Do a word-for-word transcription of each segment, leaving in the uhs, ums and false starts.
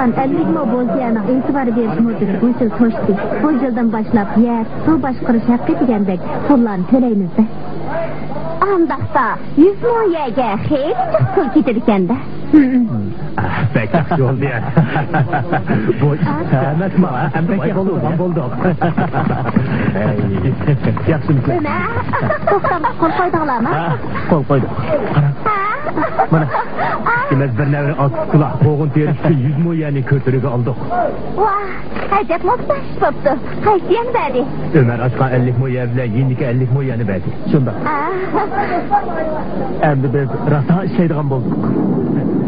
ئەللىك مو بوزيەنىڭ ئېتىبار بېرىش مۇددىتى بۇ يىل توشتى. بۇ يىلدىن باشلاپ يەر، سۇ باشقۇرۇش ھەققى دېگەندەك پۇللارنى تۆلەيمىز-دە. ئانداقتا، يۈز مو يەرگە خېلى جىق پۇل كېتىدىكەن-دە. بەك ياخشى بولدى يا. بۇ ئەمەسمۇ، ئەمدى باي بولدۇق. ياخشىمۇ؟ ئۆمەر، توختاڭ، قول قويدۇڭلارمۇ؟ ھە، قول قويدۇق. قارا. مانا، دېمەك، بىر نەۋرە ئاكا-ئۇكىلار قوغۇن تېرىش ئۈچۈن يۈز مو يەرنى كۆتۈرۈگە ئالدۇق. ۋاھ، ئەجەب مۇپتىئىش بوپتۇ. قايسى يەرنى بەردى؟ ئۆمەر ئاچقان ئەللىك مو يەر بىلەن يېنىدىكى ئەللىك مو يەرنى بەردى. شۇنداق. ئا. ئەمدى بىز راسا ئىشلەيدىغان بولدۇق.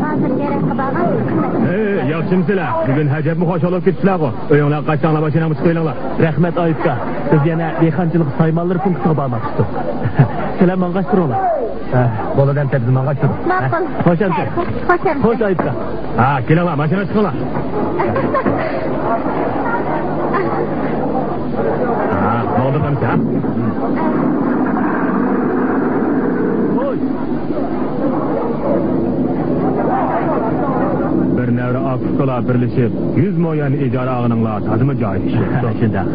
ھازىر گېرەككە بارغان. ھەي، ياخشىمۇسىلەر؟ بۈگۈن ئەجەبمۇ خۇشال بولۇپ كېتىپسىلەرغۇ. ئۆيۈڭلارغا قايتساڭلار، ماشىناڭنى چىقىۋېلىڭلار. رەھمەت، ئايۇپكا. بىز يەنە دېھقانچىلىق سايمانلىرى پونكىتىغا بارماقچىدۇق. سىلەر ماڭغاچ تۇرۇڭلار. ھە، بولىدۇ، ئەمىسە بىز ماڭغاچ تۇرۇڭ. ماقۇل. خوش ئەمىسە. خوش، خوش ئەمىسە. خوش، ئايۇپكا. ھە، كېلىڭلار، ماشىنىغا چىقىڭلار. ھە، بولدى، قامچا. ھوي. بىر نەۋرە ئاكا-ئۇكىلار بىرلىشىپ، يۈز مو يەرنى ئىجارە ئالغىنىڭلار تازىمۇ جايىدا ئىش بوپتۇ. شۇنداق.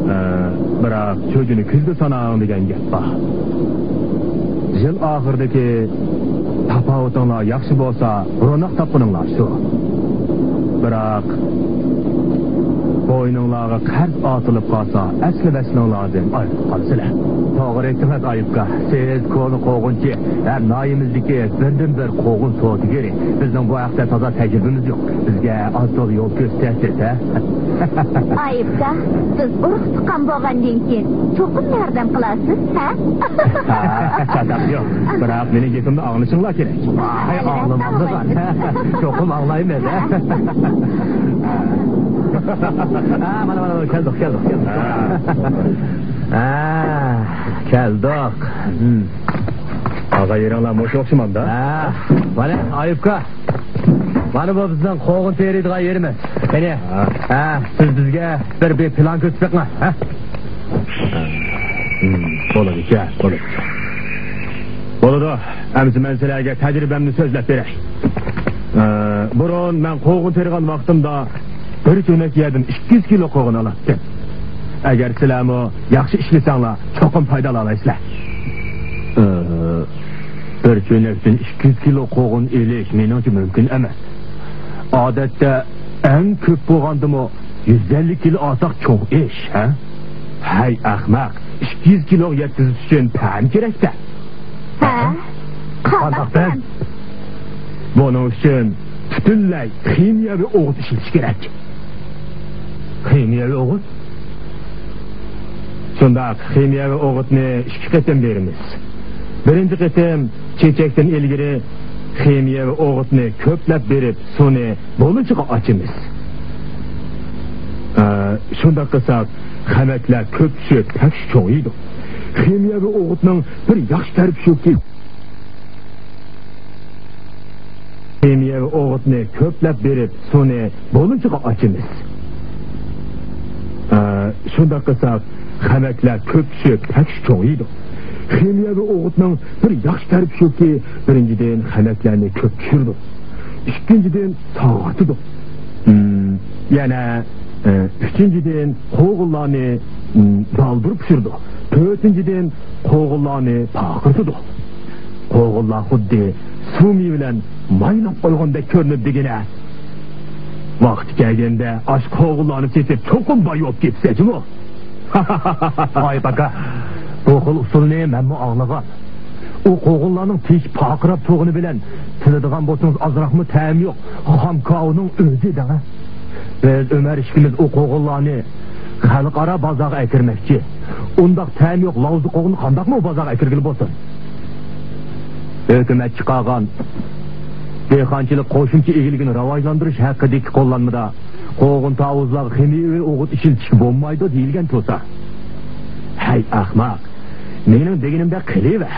ئە، بىراق، چۈجىنى كۈزدە ساناڭ دېگەن گەپ بار. يىل ئاخىرىدىكى تاپاۋىتىڭلار ياخشى بولسا، روناق تاپقىنىڭلار شۇ. بىراق، بوينۇڭلارغا قەرز ئارتىلىپ قالسا، ئەسلى ۋەسلىڭلاردىن ئايرىلىپ قالىسىلەر. توغرا ئېيتتىڭىز، ئايۇپكا. سىز كونا قوغۇنچى ھەم ناھىيىمىزدىكى بىردىنبىر قوغۇن سودىگىرى. بىزنىڭ بۇ ھەقتە تازا تەجرىبىمىز يوق. بىزگە ئاز-تولا يول كۆرسىتەرسىز، ھە؟ ئايۇپكا، بىز ئۇرۇق-تۇغقان بولغاندىن كېيىن چوقۇم ياردەم قىلارسىز، ھە؟ ھە، چاتاق يوق. بىراق مېنىڭ گېپىمنى ئاڭلىشىڭلار كېرەك. ۋاي، ئاڭلىمامدىغان. چوقۇم ئاڭلايمەن، ھە؟ ھە، مانا، مانا، مانا، كەلدۇق، كەلدۇق، كەلدۇق. ھە، كەلدۇق. ھىم. ئاغا يېرىڭلار مۇشۇ ئوخشىمامدا؟ ھە، مانا، ئايۇپكا. مانا بۇ بىزنىڭ قوغۇن تېرىيدىغان يېرىمىز. قېنى، ھە. ھە، سىز بىزگە بىر، بىر پىلان كۆرسىتىپ بېقىڭ، ھە؟ ھىم، بولىدىكەن، بولىدىكەن. بولىدۇ، ئەمسە مەن سىلەرگە تەجرىبەمنى سۆزلەپ بېرەي. ئە، بۇرۇن مەن قوغۇن تېرىغان ۋاقتىمدا بىر كۆنەك يەردىن ئىككى يۈز كىلو قوغۇن ئالاتتىم. ئەگەر سىلەرمۇ ياخشى ئىشلىسەڭلار، چوقۇم پايدىلالايسىلەر. ئە، بىر كۆنەكتىن ئىككى يۈز كىلو قوغۇن ئېلىش مېنىڭچە مۇمكىن ئەمەس. ئادەتتە ئەڭ كۆپ بولغاندىمۇ يۈز ئەللىك كىلو ئالساق چوڭ ئىش، ھە؟ ھەي ئەخمەق، ئىككى يۈز كىلوغا يەتكۈزۈش ئۈچۈن پەن كېرەك-دە. ھە؟ قانداق پەن؟ بۇنىڭ ئۈچۈن پۈتۈنلەي خىمىيەۋى ئوغۇت ئىشلىتىش كېرەك. خىمىيەۋى ئوغۇت؟ شۇنداق، خىمىيەۋى ئوغۇتنى ئىككى قېتىم بېرىمىز. بىرىنچى قېتىم چېچەكتىن ئىلگىرى خىمىيەۋى ئوغۇتنى كۆپلەپ بېرىپ، سۇنى بولۇنچىغا ئاچىمىز. ئە، شۇنداق قىلساق، خەمەكلەر كۆپ چۈشۈپ، تەكشى چوڭىيىدۇ. خىمىيەۋى ئوغۇتنىڭ بىر ياخشى تەرىپى شۇكى، خىمىيەۋى ئوغۇتنى كۆپلەپ بېرىپ، سۇنى بولۇنچىغا ئاچىمىز. ئە، شۇنداق قىلساق، خەمەكلەر كۆپ چۈشۈپ، تەكشى چوڭىيىدۇ. خىمىيەۋى ئوغۇتنىڭ بىر ياخشى تەرىپى شۇكى، بىرىنچىدىن، خەمەكلەرنى كۆپ چۈشۈرىدۇ. ئىككىنچىدىن، ساغارتىدۇ. ھىم، يەنە، ئە، ئۈچىنچىدىن، قوغۇنلارنى، ھىم، دالدۇر پىشۇرىدۇ. تۆتىنچىدىن، قوغۇنلارنى پارقىرىتىدۇ. قوغۇنلار خۇددى سۇ مېۋە بىلەن مايلاپ قويغاندەك كۆرۈنىدۇ دېگىنە. ۋاقتى كەلگەندە ئاشۇ قوغۇنلارنى سېتىپ چوقۇم باي بولۇپ كېتىسەن جۇمۇ. ئايۇپ ئاكا، بۇ خىل ئۇسۇلنى مەنمۇ ئاڭلىغان. ئۇ قوغۇنلارنىڭ تېشى پارقىراپ تۇرغىنى بىلەن، بىلىدىغان بولسىڭىز، ئازراقمۇ تەمى يوق خام كاۋىنىڭ ئۆزى دەڭە. بىز ئۆمەر ئىككىمىز ئۇ قوغۇنلارنى خەلقئارا بازارغا ئەكىرمەكچى. ئۇنداق تەمى يوق لاۋزا قوغۇننى قانداقمۇ بازارغا ئەكىرگىلى بولسۇن؟ ھۆكۈمەت چىقارغان دېھقانچىلىق قوشۇمچە ئىگىلىكىنى راۋاجلاندۇرۇش ھەققىدىكى قوللانمىدا قوغۇن تاۋۇزلارغا خىمىيەۋى ئوغۇت ئىشلىتىشكە بولمايدۇ دېيىلگەن تۇرسا. ھەي ئەخمەق، مېنىڭ دېگىنىمدەك قىلىۋەر.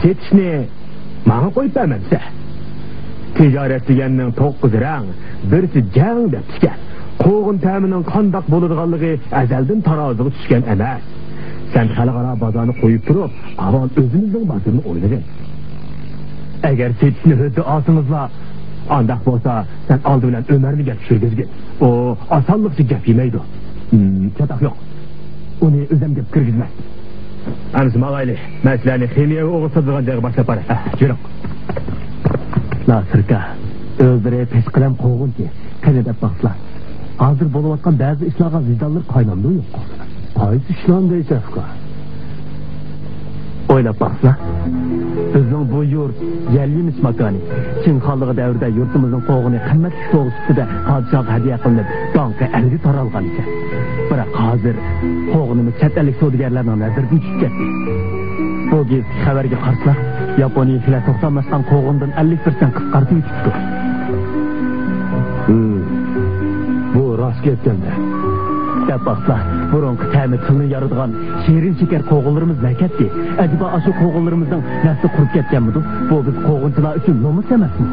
سېتىشنى ماڭا قويۇپ بەرمەمسە؟ تىجارەت دېگەننىڭ توققۇز رەڭ، بىرسى جەڭ دەپتىكەن. قوغۇن تەمىنىڭ قانداق بولىدىغانلىقى ئەزەلدىن تارازىغا چۈشكەن ئەمەس. سەن خەلقئارا بازارنى قويۇپ تۇرۇپ، ئاۋۋال ئۆزىمىزنىڭ بازىرىنى ئويلىغىن. ئەگەر سېتىشنى ھۆددە ئالسىڭىزلا، ئانداق بولسا، سەن ئالدى بىلەن ئۆمەرنى گەپ چۈشۈرگۈزگىن. ئۇ ئاسانلىقچە گەپ يېمەيدۇ. ھىم، چاتاق يوق. ئۇنى ئۆزۈم گەپ كىرگۈزمەي. ئەمىسە ماڭايلى. مەن سىلەرنى خىمىيە ئوغۇت ساتىدىغان جايغا باشلاپ باراي. ھە، يۈرۈڭ. ناسىركا، ئۆزلىرى پېشقەدەم قوغۇنچى. قېنى دەپ باقسىلا. ھازىر بولۇۋاتقان بەزى ئىشلارغا ۋىجدانلىرى قاينامدۇ يوق؟ قايسى ئىشلارنى دەيسەن، ئۇكا؟ ئويلاپ باقسىلا. بىزنىڭ بۇ يۇرت يەر يېمىش ماكانى. چىڭ خانلىقى دەۋرىدە يۇرتىمىزنىڭ قوغۇنى قىممەتلىك سوۋغا سۈپىتىدە پادىشاھقا ھەدىيە قىلىنىپ، داڭقى ئەلگە تارالغان ئىكەن. بىراق ھازىر قوغۇنىمىز چەت ئەللىك سودىگەرلەرنىڭ نەزىرىدىن چۈشۈپ كەتتى. بۇ گېزىتتىكى خەۋەرگە قارىساق، ياپونىيەلىكلەر توختاملاشقان قوغۇندىن ئەللىك پىرسەنت قىسقارتىۋېتىپتۇ. ھىم، بۇ راست گەپكەن-دە. دەپ باقسا، بۇرۇنقى تەمى تىلنى يارىدىغان شېرىن شېكەر قوغۇنلىرىمىز نەگە كەتتى؟ ئەجەبا ئاشۇ قوغۇنلىرىمىزنىڭ نەسلى قۇرۇپ كەتكەنمىدۇ؟ بۇ بىز قوغۇنچىلار ئۈچۈن نومۇس ئەمەسمۇ؟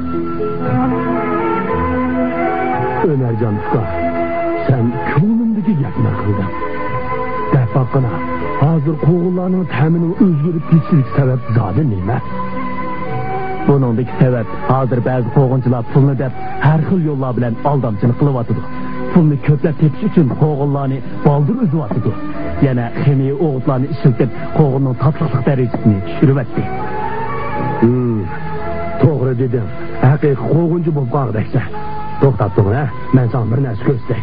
ئۆمەرجان ئۇكا، سەن كۆڭلۈمدىكى گەپنى قىلدىڭ. دەپ باققىنا، ھازىر قوغۇنلارنىڭ تەمىنىڭ ئۆزگىرىپ كېتىشىدىكى سەۋەب زادى نېمە؟ بۇنىڭدىكى سەۋەب، ھازىر بەزى قوغۇنچىلار پۇلنى دەپ، ھەر خىل يوللار بىلەن ئالدامچىلىق قىلىۋاتىدۇ. پۇلنى كۆپلەپ تېپىش ئۈچۈن قوغۇنلارنى بالدۇر ئۈزۈۋاتىدۇ. يەنە خىمىيە ئوغۇتلارنى ئىشلىتىپ، قوغۇننىڭ تاتلىقلىق دەرىجىسىنى چۈشۈرۈۋەتتى. ھىم، توغرا دېدىڭ. ھەقىقىي قوغۇنچى بولۇپ قالغۇدەكسەن. توختاپ تۇرغىن، ھە؟ مەن ساڭا بىر نەرسە كۆرسىتەي.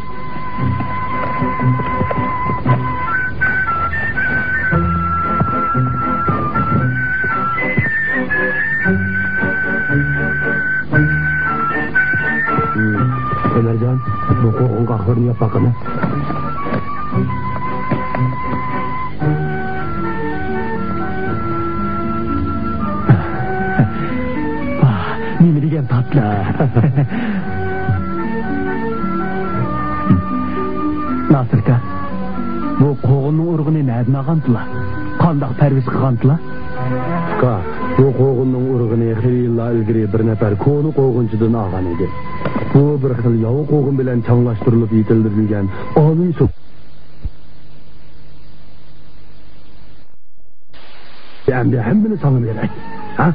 ئۆمەرجان، بۇ قوغۇن قاقلىرىنى يەپ باققىنا. ئاھ، نېمە دېگەن تاتلىق. ناسىركا، بۇ قوغۇننىڭ ئۇرۇغىنى نەدىن ئالغانتىلا؟ قانداق پەرۋىش قىلغانتىلا؟ ئۇكا، بۇ قوغۇننىڭ ئۇرۇغىنى خېلى يىللار ئىلگىرى بىر نەپەر كونا قوغۇنچىدىن ئالغان ئىدى. بۇ بىر خىل ياۋا قوغۇن بىلەن چاڭلاشتۇرۇلۇپ يېتىلدۈرۈلگەن ئالىي سوق. ئەمدى ھەممىنى ساڭا بېرەي. ھە؟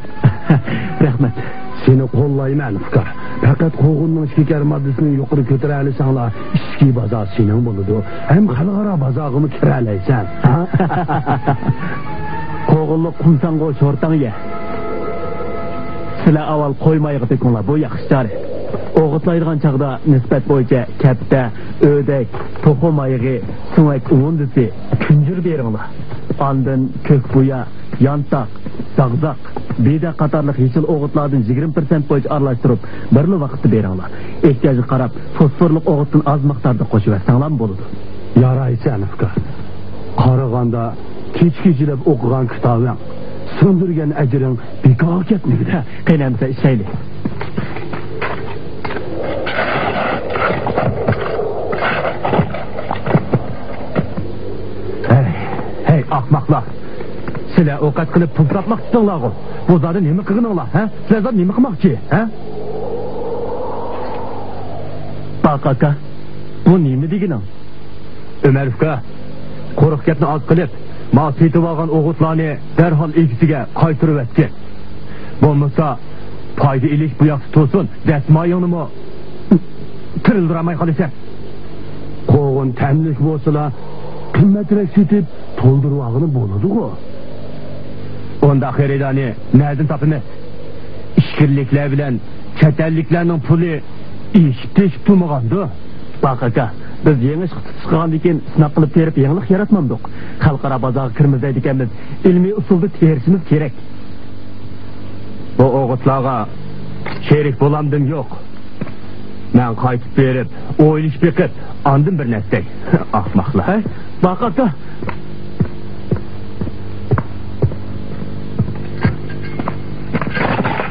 رەھمەت. سېنى قوللايمەن، ئۇكا. پەقەت قوغۇننىڭ شېكەر ماددىسىنى يۇقىرى كۆتۈرەلىسەڭلا، ئىچكى بازار سېنىڭ بولىدۇ. ھەم خەلقئارا بازارغىمۇ كىرەلەيسەن. ھە؟ قوغۇنلۇق قۇمساڭغۇ شورتاڭ يە. سىلەر ئاۋۋال قوي مايىغا تۆكۈڭلار، بۇ ياخشى چارە. ئوغۇتلايدىغان چاغدا نىسبەت بويىچە كەپتە، ئۆدەك، توخۇ مايىغى، سۆڭەك ئۇۋۇندىسى، كۈنجۈر بېرىڭلار. ئاندىن كۆك بۇيا، يانتاق، زاغزاق، بىدە قاتارلىق يېشىل ئوغۇتلاردىن يىگىرمە پىرسەنت بويىچە ئارىلاشتۇرۇپ، بىرلا ۋاقىتتا بېرىڭلار. ئېھتىياجغا قاراپ، فوسفورلۇق ئوغۇتتىن ئاز مىقداردا قوشۇۋەتسەڭلارمۇ بولىدۇ. يارايسەن، ئۇكا. قارىغاندا، كېچە-كېچىلەپ ئوقۇغان كىتابىڭ، سۇندۇرغان ئەجرىڭ بىكارغا كەتمىگۈدە. قېنى ئەمىسە ئىشلەيلى. ھەي، ھەي، ئاخماقلار! سىلەر ئوقەت قىلىپ پۇل تاپماقچىسىڭلارغۇ؟ بۇ زادى نېمە قىلغىنىڭلار، ھە؟ سىلەر زادى نېمە قىلماقچى، ھە؟ باق ئاكا، بۇ نېمە دېگىنىڭ؟ ئۆمەر ئۇكا، قۇرۇق گەپنى ئاز قىلىپ، ماڭا سېتىۋالغان ئوغۇتلارنى دەرھال ئىگىسىگە قايتۇرۇۋەتكىن. بولمىسا، پايدا ئېلىش بۇ ياقتا تۇرسۇن، دەسمايىڭنىمۇ تىرىلدۈرەلمەي قالىسەن. قوغۇن تەملىك بولسىلا، قىممەترەك سېتىپ، تولدۇرۇۋالغىلى بولىدىغۇ. ئۇنداق خېرىدارنى نەدىن تاپىمىز؟ ئىچكىرىلىكلەر بىلەن چەت ئەللىكلەرنىڭ پۇلى ئېشىپ تېشىپ تۇرمىغاندۇ؟ باق ئاكا، بىز يېڭى ئىشقا تۇتۇش قىلغاندىن كېيىن سىناق قىلىپ تېرىپ يېڭىلىق ياراتمامدۇق. خەلقئارا بازارغا كىرمىزەيدىكەنمىز، ئىلمىي ئۇسۇلدا تېرىشىمىز كېرەك. بۇ ئوغۇتلارغا شېرىك بولامدىم يوق. مەن قايتىپ بېرىپ، ئويلىشىپ بېقىپ، ئاندىن بىر نەرسە دەي. ئاخماقلار. ھەي، باق ئاكا.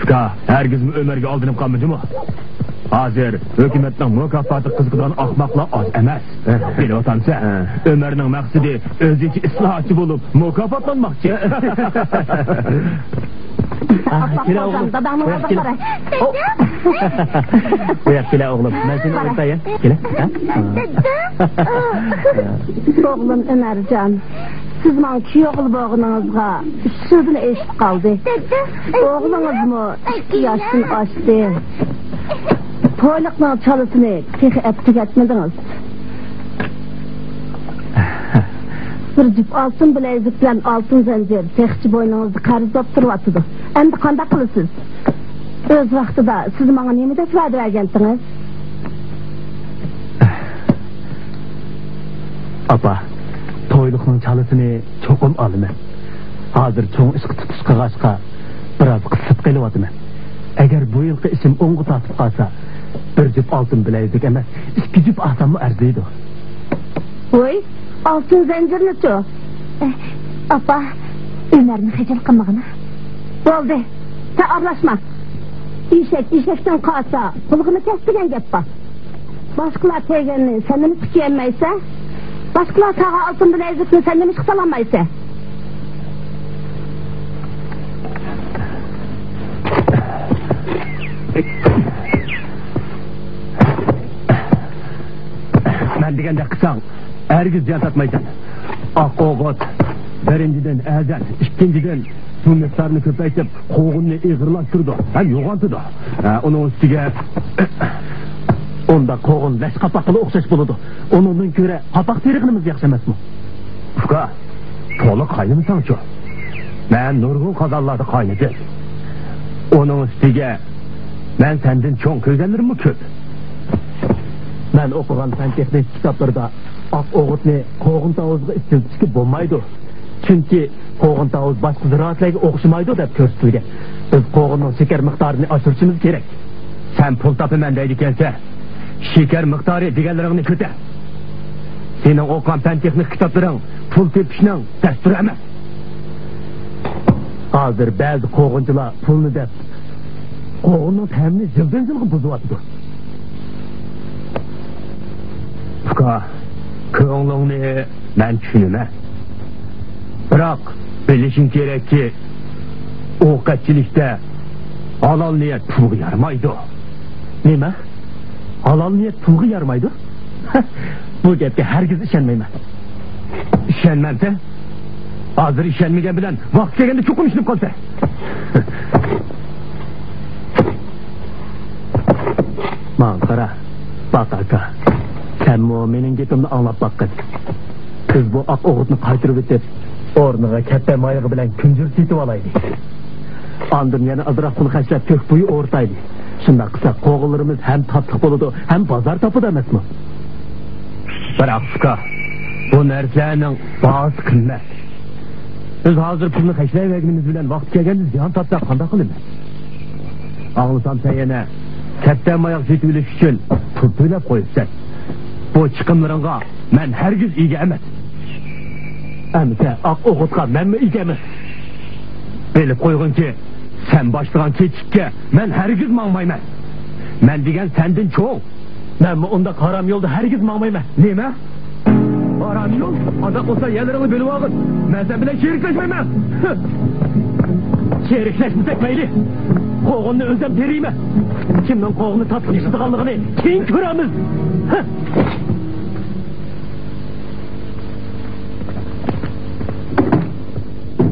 ئۇكا، ھەرگىزمۇ ئۆمەرگە ئالدىنىپ قالما جۇمۇ. ھازىر ھۆكۈمەتنىڭ مۇكاپاتىغا قىزىقىدىغان ئاخماقلار ئاز ئەمەس. بىلىۋاتامسەن؟ ھە. ئۆمەرنىڭ مەقسىتى ئۆزىچە ئىسلاھاتچى بولۇپ مۇكاپاتلانماقچى. ئاخماق كېلە بولسام، ئوغلۇم. داداڭنىڭ ئالدىغا باراي. بۇ ياق كېلە ئوغلۇم. مەن سېنى ئوينىتاي، ھە؟ كېلە. ھە؟ ئوغلۇم ئۆمەرجان، سىز ماڭا كۈيئوغۇل بولغىنىڭىزغا ئۈچ يىلدىن ئېشىپ قالدى. ئوغلىڭىزمۇ ئىككى ياشتىن ئاشتى. تويلۇقنىڭ چالىسىنى تېخى ئەپ تۈگەتمىدىڭىز. بىر جۈپ ئالتۇن بىلەيزۈك بىلەن ئالتۇن زەنجىر تېخىچە بوينىڭىزدا قەرز بولۇپ تۇرۇۋاتىدۇ. ئەمدى قانداق قىلىسىز؟ ئۆز ۋاقتىدا سىز ماڭا نېمە دەپ ۋەدە بەرگەنتىڭىز؟ ئاپا، تويلۇقنىڭ چالىسىنى چوقۇم ئالىمەن. ھازىر چوڭ ئىشقا تۇتۇش قىلغاچقا، بىراز قىسىپ قېلىۋاتىمەن. ئەگەر بۇ يىلقى ئىشىم ئوڭغا تارتىپ قالسا، بىر جۈپ ئالتۇن بىلەيزۈك ئەمەس، ئىككى جۈپ ئالساممۇ ئەرزىيدۇ. ۋوي، ئالتۇن زەنجىرنىچۇ؟ ئاپا، ئۆمەرنى خىجىل قىلمىغىنا. بولدى، سەن ئارىلاشما. ئېشەك ئېشەكتىن قالسا، قۇلىقىنى كەس دېگەن گەپ بار. باشقىلار كىيگەننى سەن نېمىشقا كىيەلمەيسەن؟ باشقىلار ساڭا ئالتۇن بىلەيزۈكنى سەن نېمىشقا سالالمايسەن؟ مەن دېگەندەك قىلساڭ، ھەرگىز زىيان تارتمايسەن. ئاق ئوغۇت، بىرىنچىدىن، ئەزەل، ئىككىنچىدىن، بۇ مىقدارنى كۆپەيتىپ، قوغۇننى ئېغىرلاشتۇرىدۇ ھەم يوغانتىدۇ. ھە، ئۇنىڭ ئۈستىگە ئۇنداق قوغۇن لەش قاپاققىلا ئوخشاش بولىدۇ. ئۇنىڭدىن كۆرە قاپاق تېرىغىنىمىز ياخشى ئەمەسمۇ؟ ئۇكا، تولا قاينىمىساڭچۇ؟ مەن نۇرغۇن قازانلاردا قاينىدىم. ئۇنىڭ ئۈستىگە مەن سەندىن چوڭ كۆرگەنلىرىممۇ كۆپ. مەن ئوقۇغان پەن تېخنىكا كىتابلىرىدا ئاق ئوغۇتنى قوغۇن تاۋۇزىغا ئىشلىتىشكە بولمايدۇ. چۈنكى قوغۇن تاۋۇز باشقا زىرائەتلەرگە ئوخشىمايدۇ دەپ كۆرسىتىلگەن. بىز قوغۇننىڭ شېكەر مىقدارىنى ئاشۇرۇشىمىز كېرەك. سەن پۇل تاپىمەن دەيدىكەنسەن، شېكەر مىقدارى دېگەنلىرىڭنى كۆتەر. سېنىڭ ئوقۇغان پەن تېخنىكا كىتابلىرىڭ پۇل تېپىشنىڭ دەستۇرى ئەمەس. ھازىر بەزى قوغۇنچىلار پۇلنى دەپ، قوغۇننىڭ تەمىنى يىلدىن يىلغا بۇزۇۋاتىدۇ. ئۇكا، كۆڭلۈڭنى مەن چۈشىنىمەن. بىراق، بىلىشىڭ كېرەككى، ئوقەتچىلىكتە ھالال نىيەت پۇلغا يارىمايدۇ. نېمە؟ ھالال نىيەت پۇلغا يارىمايدۇ؟ بۇ گەپكە ھەرگىز ئىشەنمەيمەن. ئىشەنمەمسەن؟ ھازىر ئىشەنمىگەن بىلەن ۋاقتى كەلگەندە چوقۇم ئىشىنىپ قالىسەن. ماڭا قارا، باق ئاكا، سەنمۇ مېنىڭ گېپىمنى ئاڭلاپ باققىن. بىز بۇ ئاق ئوغۇتنى قايتۇرۇۋېتىپ، ئورنىغا كەپتەر مايىقى بىلەن كۈنجۈر سېتىۋالايلى. ئاندىن يەنە ئازراق پۇل خەجلەپ، كۆك بويى ئورتايلى. شۇنداق قىلساق، قوغۇنلىرىمىز ھەم تاتلىق بولىدۇ، ھەم بازار تاپىدۇ ئەمەسمۇ؟ بىراق، ئۇكا، بۇ نەرسىلەرنىڭ باھاسى قىممەت. بىز ھازىر پۇلنى خەجلەيۋەرگىنىمىز بىلەن ۋاقتى كەلگەندە زىيان تارتساق قانداق قىلىمىز؟ ئاڭلىسام، سەن يەنە كەپتەر ماياق سېتىۋېلىش ئۈچۈن پۇل تۆلەپ قويۇپسەن. بۇ چىقىملىرىڭغا مەن ھەرگىز ئىگە ئەمەس. ئەمىسە ئاق ئوغۇتقا مەنمۇ ئىگە ئەمەس. بىلىپ قويغىنكى، سەن باشلىغان كېچىككە مەن ھەرگىز ماڭمايمەن. مەن دېگەن سەندىن چوڭ. مەنمۇ ئۇنداق ھارام يولدا ھەرگىز ماڭمايمەن. نېمە؟ ھارام يول؟ ئانداق بولسا يەرلىرىڭنى بۆلۈۋالغىن. مەن سەن بىلەن شېرىكلەشمەيمەن. شېرىكلەشمىسەك مەيلى. قوغۇننى ئۆزۈم تېرىيمەن. كىمنىڭ قوغۇنى تاتلىق ئىشلىتىدىغانلىقىنى كېيىن كۆرەرمىز.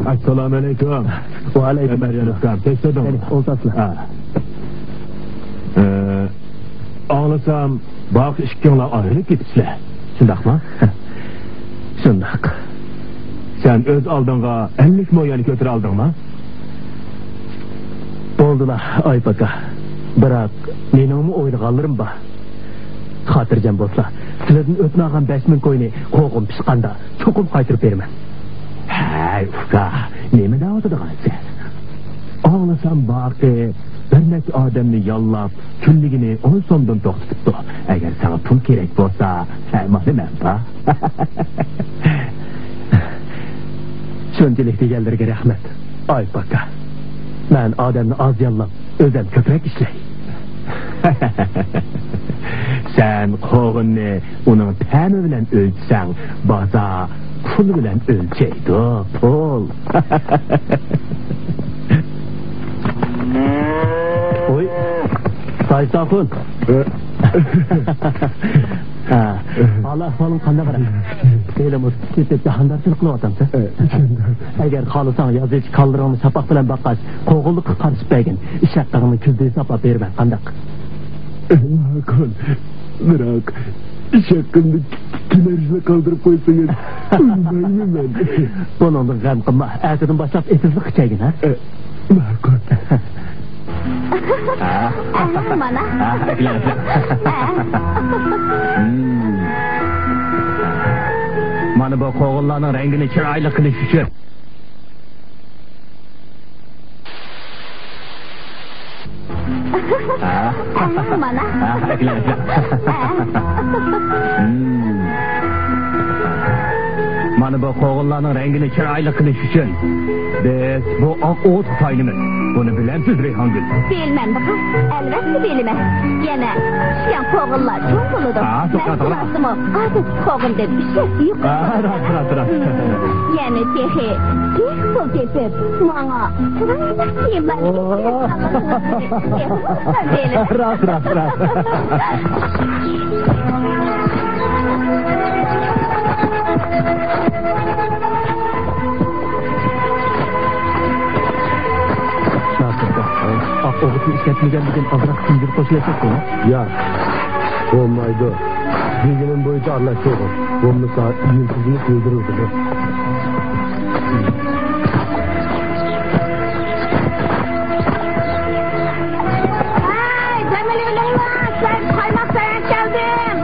ئەسسالامۇئەلەيكۇم. ۋەئەلەيكۇم ئەسسالام. ئەمەر يارىقام، كەچتە ئولتۇرسىلەر. ھە. ئە، ئاڭلىسام، باقى ئىككىڭلار ئايرىلىپ كېتىپسىلەر. شۇنداقمۇ؟ شۇنداق. سەن ئۆز ئالدىڭغا ئەللىك مو يۈەن كۆتۈرەلدىڭما؟ بولدىلا، ئايۇپ ئاكا. بىراق، مېنىڭمۇ ئويلىغانلىرىم بار. خاتىرجەم بولسىلا، سىلەردىن ئۆتۈنەلىگەن بەش مىڭ كوينى قوغۇن پىشقاندا چوقۇم قايتۇرۇپ بېرىمەن. ھەي، ئۇكا، نېمە دەۋاتىدىغانسەن؟ ئاڭلىسام، باقى بىر نەچچە ئادەمنى ياللاپ، كۈنلۈكىنى ئون سومدىن توختىتىپتۇ. ئەگەر ساڭا پۇل كېرەك بولسا، ھە، مانا مەن بار. شۇنچىلىك دېگەنلىرىگە رەھمەت، ئايۇپ ئاكا. مەن ئادەمنى ئاز ياللاپ، ئۆزۈم كۆپرەك ئىشلەي. سەن قوغۇننى ئۇنىڭ تەمى بىلەن ئۆلچىسەڭ، بازار پۇل بىلەن ئۆلچەيدۇ، پۇل. ۋوي، ساجىت ئاخۇن. ھە، ھال-ئەھۋالىڭ قانداق، ئاغا؟ ھېلىمۇ كېتىپ جاھاندارچىلىق قىلىۋاتامسەن؟ ئەگەر خالىساڭ، يازىچە كالىلىرىڭنى شاپاق بىلەن باققاچ، قوغۇنلۇققا قارىشىپ بەرگىن. ئىش ھەققىڭنى كۈندە ھېسابلاپ بېرىمەن، قانداق؟ ماقۇل. بىراق، ئىش ھەققىمدە كېلەرچىلىك قالدۇرۇپ قويسىڭىز، ئۇنىمايمەن مەن. بۇنىڭدىن غەم قىلما. ئەتىدىن باشلاپ ئېتىزلىققا كەلگىن، ھە؟ ئە، ماقۇل. ئەھە، مانا. ئەھە، ئەكلەڭ، ئەكلەڭ. ئەھە. مم. مانا بۇ قوغۇنلارنىڭ رەڭگىنى چىرايلىق قىلىش ئۈچۈن. مانا. مم. مانا بۇ قوغۇنلارنىڭ رەڭگىنى چىرايلىق قىلىش ئۈچۈن بىز بۇ ئاق ئوغۇتقا تايىنىمىز. بۇنى بىلەمسىز، رەيھانگۈل؟ بىلىمەن، بۇقا. ئەلۋەتتە بىلىمەن. يەنە پىشكەن قوغۇنلار چوڭ بولىدۇ. ھە، توختا، توختا. مەن ئادەتتە قوغۇن دەپ ئىشەپ يۇقىرى. ھە، راست، راست، راست. يەنە تېخى جىق پۇل تېپىپ، ماڭا چىرايلىق كىيىملەرنى ئېلىپ كېلىپ قالغىنىڭىزنى تېخىمۇ خۇرسەن دېيىلىدۇ. راست، راست، راست. ئاق ئوغۇتنى ئىشلەتمىگەندىكىن ئازراق سىنجىل قوشۇۋەتسەككۇ؟ ياق، بولمايدۇ. دېگىنىم بويىچە ئارىلاشتۇرغىن. بولمىسا يىلتىزىنى كۆيدۈرۈۋېتىدۇ. ھەي، جامىلە، ئۆلۈڭلار، سەن قايماق ساياق كەلدىم.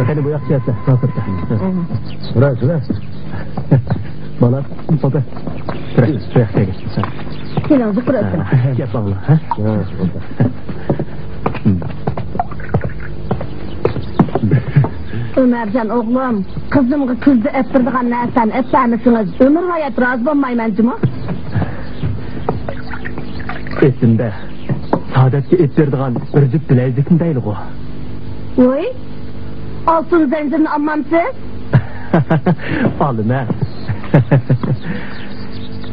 قېنى، بۇ ياققا كەلسە، ھازىردا. راست، راست. بالام، توپى. كىرە، شۇ ياققا كەلگىن. كېلىڭ، زۇكرى ئۆتۈڭ. ھە، گەپ ئاڭلا، ھە؟ ھە، توپى. ئۆمەرجان ئوغلۇم، قىزىمغا كۈزدە ئەپ بېرىدىغان نەرسەنى ئەپ بەرمىسىڭىز، ئۆمۈر ھايات رازى بولمايمەن جۇمۇ. ئېسىمدە، سادەتكە ئېپ بېرىدىغان بىر جۈپ بىلەيزۈكنى دەيلىغۇ. ۋوي، ئالتۇن زەنجىرنى ئالمامسىز؟ ئالىمەن.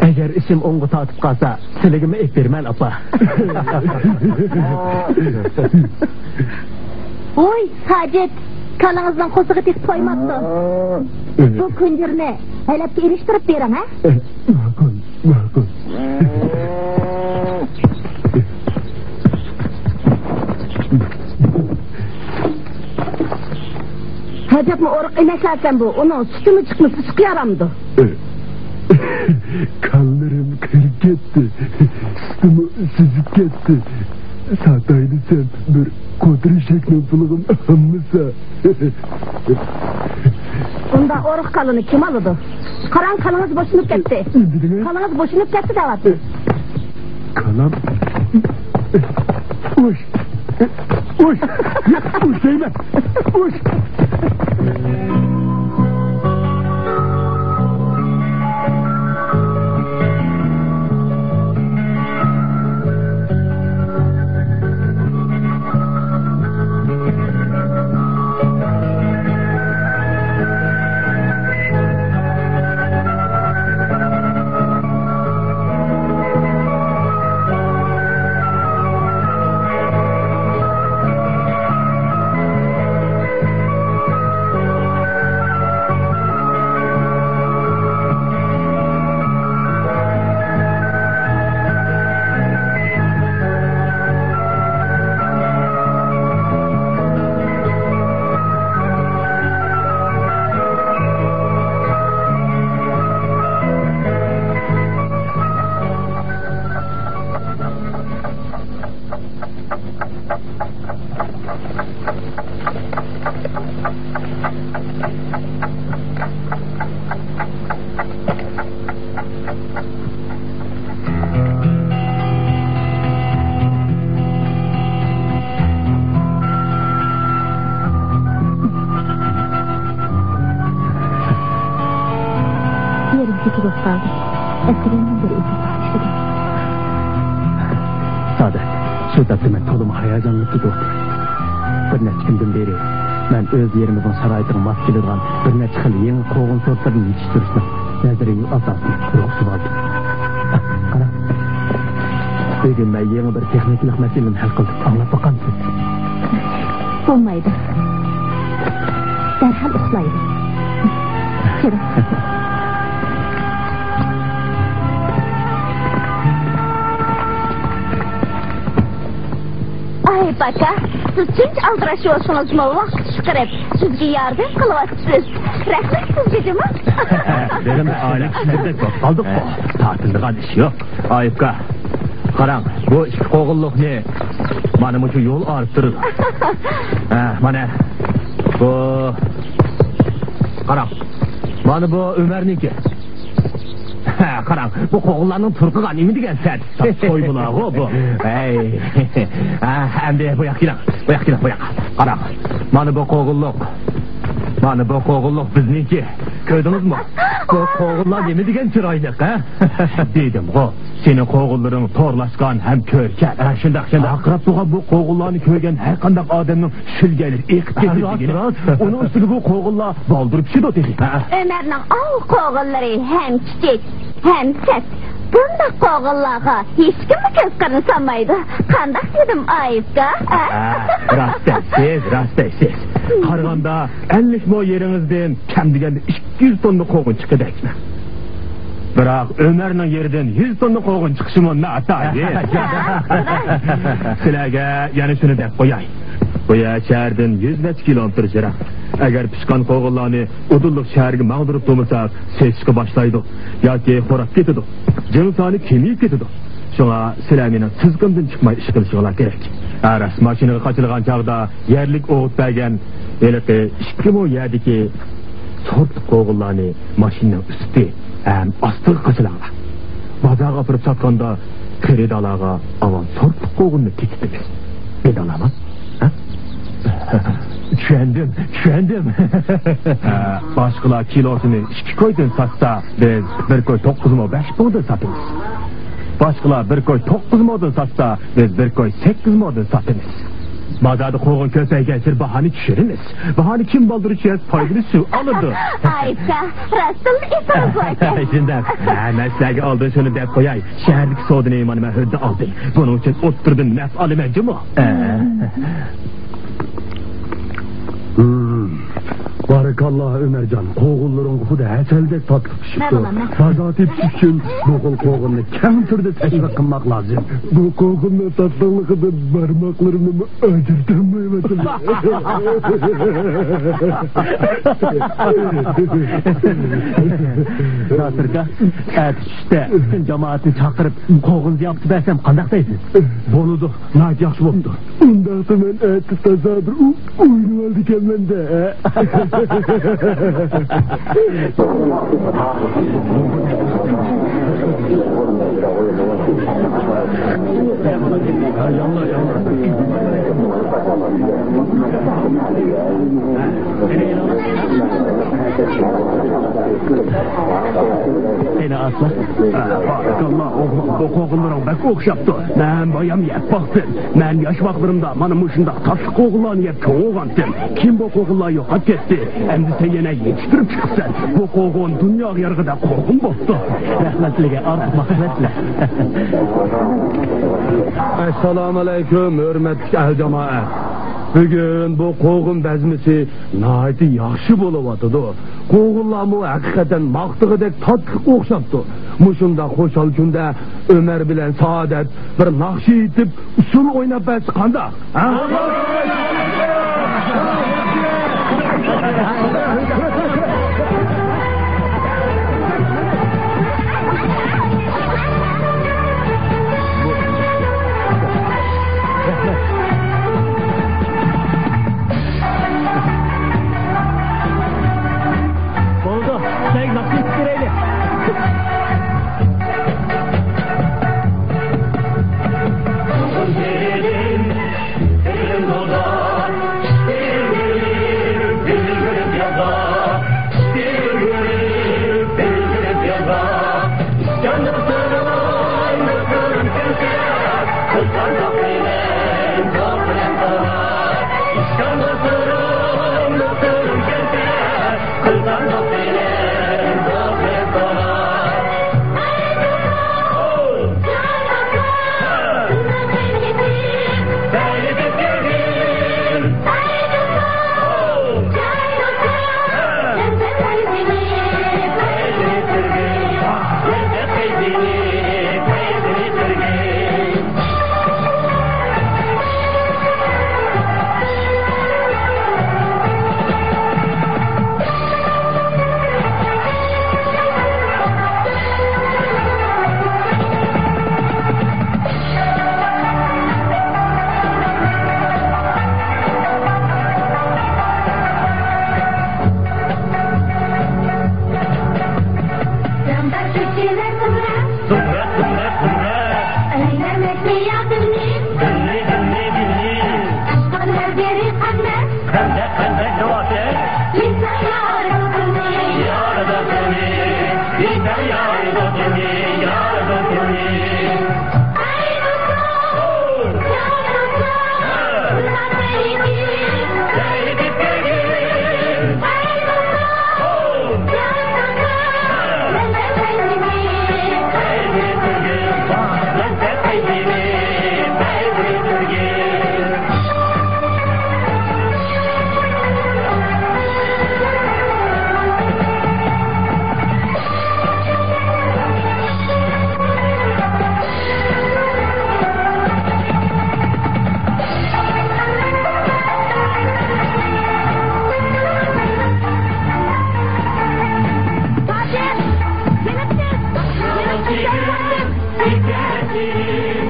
ئەگەر ئىشىم ئوڭغا تارتىپ قالسا، سىلىگىمۇ ئېپ بېرىمەن، ئاپا. ۋوي، ساجىت، كالىڭىزنىڭ قورسىقى تېخى تويماپتۇ. بۇ كۈنجۈرنى ھەلەپكە ئېلىشتۇرۇپ بېرىڭ، ھە؟ ماقۇل، ماقۇل. ھەجەپمۇ ئورۇق ئەمەسلەركەن بۇ، ئۇنىڭ سۈتىمۇ چىقمىسا، سۈتكە يارامدۇ. كانلىرىم قېرىپ كەتتى، سۈتىمۇ سۈزۈپ كەتتى. ساتاي دېسەم، بىر قوتۇر ئېشەكنىڭ پۇلىغىمۇ ئالمىسا. ئۇنداق ئورۇق كالىنى كىم ئالىدۇ؟ قاراڭ، كالىڭىز بوشىنىپ كەتتى. كالىڭىز بوشىنىپ كەتتى دەۋاتىمەن. كالام. ئۇش. ئۇش. ئۇش دەيمەن. ئۇش. يېرىم كېچە بولۇپ قالدى. ئەسىرىمدىن بىر ئېتىز باشلىدىم. سادەت، شۇ تاپتا مەن تولىمۇ ھاياجانلىنىپ كېتىۋاتىمەن. بىر نەچچە كۈندىن بېرى مەن ئۆز يېرىمىزنىڭ شارائىتىغا ماس كېلىدىغان بىر نەچچە خىل يېڭى قوغۇن سورتلىرىنى يېتىشتۈرۈشنىڭ نەزەرىيىۋى ئاساسىنى تۇرغۇزۇۋالدىم. قارا، بۈگۈن مەن يېڭى بىر تېخنىكىلىق مەسىلىنى ھەل قىلدىم. ئاڭلاپ باقامسىز؟ بولمايدۇ. دەرھال ئۇخلايلى. كىرىڭ. ئاكا، سىز شۇنچە ئالدىراش بولسىڭىزمۇ ۋاقىت چىقىرىپ سىزگە ياردەم قىلىۋاتىسىز. رەھمەت سىزگە جۇمۇ. بىرىمىز ئائىلە كىشىلىرىدەك بولۇپ قالدۇققۇ. تارتىنىدىغان ئىش يوق. ئايۇپكا، قاراڭ، بۇ ئىككى قوغۇنلۇقنى مانا مۇشۇ يول ئارىپ تۇرىدۇ. ھە، مانا بۇ، قاراڭ، مانا بۇ ئۆمەرنىڭكى. ھە، قاراڭ، بۇ قوغۇنلارنىڭ تۇرقىغا نېمە دېگەن سەت. سويمىلارغۇ بۇ. ھەي. ھە، ئەمدى بۇ ياققا كېلىڭ. بۇ ياققا كېلىڭ، بۇ ياققا. قاراڭ. مانا بۇ قوغۇنلۇق. مانا بۇ قوغۇنلۇق بىزنىڭكى. كۆردىڭىزمۇ؟ بۇ قوغۇنلار نېمە دېگەن چىرايلىق، ھە؟ دېدىمغۇ. سېنىڭ قوغۇنلىرىڭ تورلاشقان ھەم كۆركەم. ھە، شۇنداق، شۇنداق. ئاقىراپ تۇرغان بۇ قوغۇنلارنى كۆرگەن ھەر قانداق ئادەمنىڭ شۈلگەيلىرى ئېقىپ كېتىدۇ دېگىنى. راست، راست. ئۇنىڭ ئۈستىگە بۇ قوغۇنلار بالدۇر پىشىدۇ تېخى. ھە. ئۆمەرنىڭ ئاۋۇ قوغۇنلىرى ھەم كىچىك، ھەم سەت. بۇنداق قوغۇنلارغا ھېچكىممۇ كۆز قىرىنى سالمايدۇ. قانداق دېدىم، ئايۇپكا؟ ھە؟ ھە، راست دەيسىز، راست دەيسىز. قارىغاندا، ئەللىك مو يېرىڭىزدىن كەم دېگەندە ئىككى يۈز توننا قوغۇن چىقىدۇ. بىراق ئۆمەرنىڭ يېرىدىن يۈز توننا قوغۇن چىقىشىمۇ ناتايىن. سىلەرگە يەنە شۇنى دەپ قوياي. بۇ يەر شەھەردىن يۈز نەچچە كىلومېتىر يىراق. ئەگەر پىشقان قوغۇنلارنى ئۇدۇللۇق شەھەرگە ماڭدۇرۇپ تۇرمىساق، سېسىشقا باشلايدۇ ياكى خوراپ كېتىدۇ. جىڭ سانى كېمىيىپ كېتىدۇ. شۇڭا سىلەر مېنىڭ سىزىقىمدىن چىقماي ئىش قىلىشىڭلار كېرەك. ھە، راست، ماشىنىغا قاچىلىغان چاغدا يەرلىك ئوغۇت بەرگەن ھېلىقى ئىككى مو يەردىكى سورتلۇق قوغۇنلارنى ماشىنىنىڭ ئۈستى ھەم ئاستىغا قاچىلاڭلار. بازارغا ئاپىرىپ ساتقاندا خېرىدارلارغا ئاۋۋال سورتلۇق قوغۇننى تېتىتىمىز. بىلدىڭلارمۇ؟ ھە؟ چۈشەندىم، چۈشەندىم. ھە، باشقىلار كىلوسىنى ئىككى كويدىن ساتسا، بىز بىر كوي توققۇز مو بەش موڭدىن ساتىمىز. باشقىلار بىر كوي توققۇز مودىن ساتسا، بىز بىر كوي سەككىز مودىن ساتىمىز. بازاردا قوغۇن كۆپەيگەنسېرى باھانى چۈشۈرىمىز. باھانى كىم بالدۇر چۈشۈرسە، پايدىنى شۇ ئالىدۇ. ئايۇپكا، راستتىنلا ئېسىڭىزغۇ ئىكەن. شۇنداق. ھە، مەن سىلەرگە ئالدىن شۇنى دەپ قوياي. شەھەردىكى سودىنى مانا مەن ھۆددە ئالدىم. بۇنىڭ ئۈچۈن ئوتتۇرىدىن نەپ ئالىمەن جۇمۇ. ھە. ھىم. بارىكاللا، ئۆمەرجان، قوغۇنلىرىڭ خۇددى ھەسەلدەك تاتلىق پىشىپتۇ. مەن بولىمەن. بازار تېپىش ئۈچۈن بۇ خىل قوغۇننى كەڭ تۈردە تەشۋىق قىلماق لازىم. بۇ قوغۇننىڭ تاتلىقلىقىدىن بارماقلىرىمنىمۇ ئاجرىتالمايۋاتىمەن. ناسىركا، ئەتە چۈشتە پۈتۈن جامائەتنى چاقىرىپ، قوغۇن زىياپىتى بەرسەم قانداق دەيسىز؟ بولىدۇ، ناھايىتى ياخشى بوپتۇ. ئۇنداقتا مەن ئەتە تازا بىر ئو-، ئوينىۋالىدىكەنمەن-دە. قېنى ئاسلا. بارىكاللا ئوغلۇم، بۇ قوغۇنلىرىڭ بەك ئوخشاپتۇ. مەن بايام يەپ باقتىم. مەن ياش ۋاقىتلىرىمدا مانا مۇشۇنداق تاتلىق قوغۇنلارنى يەپ چوڭ بولغانتىم. كىم بۇ قوغۇنلار يوقاپ كەتتى؟ ئەمدى سەن يەنە يېتىشتۈرۈپ چىقىپسەن. بۇ قوغۇن دۇنياغا يارىغۇدەك قوغۇن بوپتۇ. رەھمەتلىككە ئارتۇق ماقسەتلەر. ئەسسالامۇئەلەيكۇم، ھۆرمەتلىك ئەل جامائەت. بۈگۈن بۇ قوغۇن بەزمىسى ناھايىتى ياخشى بولۇۋاتىدۇ. قوغۇنلارمۇ ھەقىقەتەن ماختىغۇدەك تاتلىق ئوخشاپتۇ. مۇشۇنداق خۇشال كۈندە ئۆمەر بىلەن سائادەت بىر ناخشا ئېيتىپ، ئۇسسۇل ئويناپ بەرسە قانداق؟ ھە؟ بولىدۇ، سەن ناخشا ئېيتىپ بېرەيلى.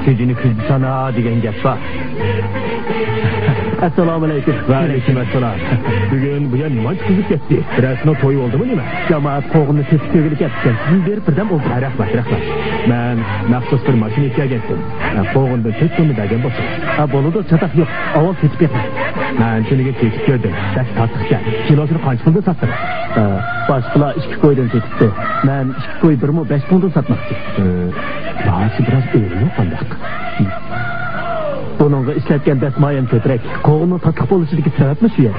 كۈجىنى كۈزدە سانا دېگەن گەپ بار. ئەسسالامۇئەلەيكۇم. ۋەئەلەيكۇم ئەسسالام. بۈگۈن بۇ يەر نېمانچە قىزىپ كەتتى؟ بىرەرسىنىڭ تويى بولدىمۇ نېمە؟ جامائەت قوغۇننى سېتىپ كۆرگىلى كەپتىكەن. سىزنى بېرىپ بىردەم ئولتۇرۇڭ. ھە، رەھمەت، رەھمەت. مەن مەخسۇس بىر ماشىنا ئېلىپ كەلگەنتىم. ھە، قوغۇندىن تۆت توننا بەرگەن بولسىڭىز. ھە، بولىدۇ، چاتاق يوق. ئاۋۋال سېتىپ بېقىڭ. مەن تۈنۈگۈن سېتىپ كۆردۈم. بەك تاتلىقكەن. كىلوسىنى قانچە پۇلدىن ساتتىڭىز؟ ھە، باشقىلار ئىككى كويدىن سېتىپتۇ. مەن ئىككى كوي بىر مو بەش پۇڭدىن ساتماقچى. ئى، باھاسى بىراز ئۆرۈممۇ قانداق؟ بۇنىڭغا ئىشلەتكەن دەسمايەم كۆپرەك. قوغۇننىڭ تاتلىق بولۇشىدىكى سەۋەبمۇ شۇ يەر.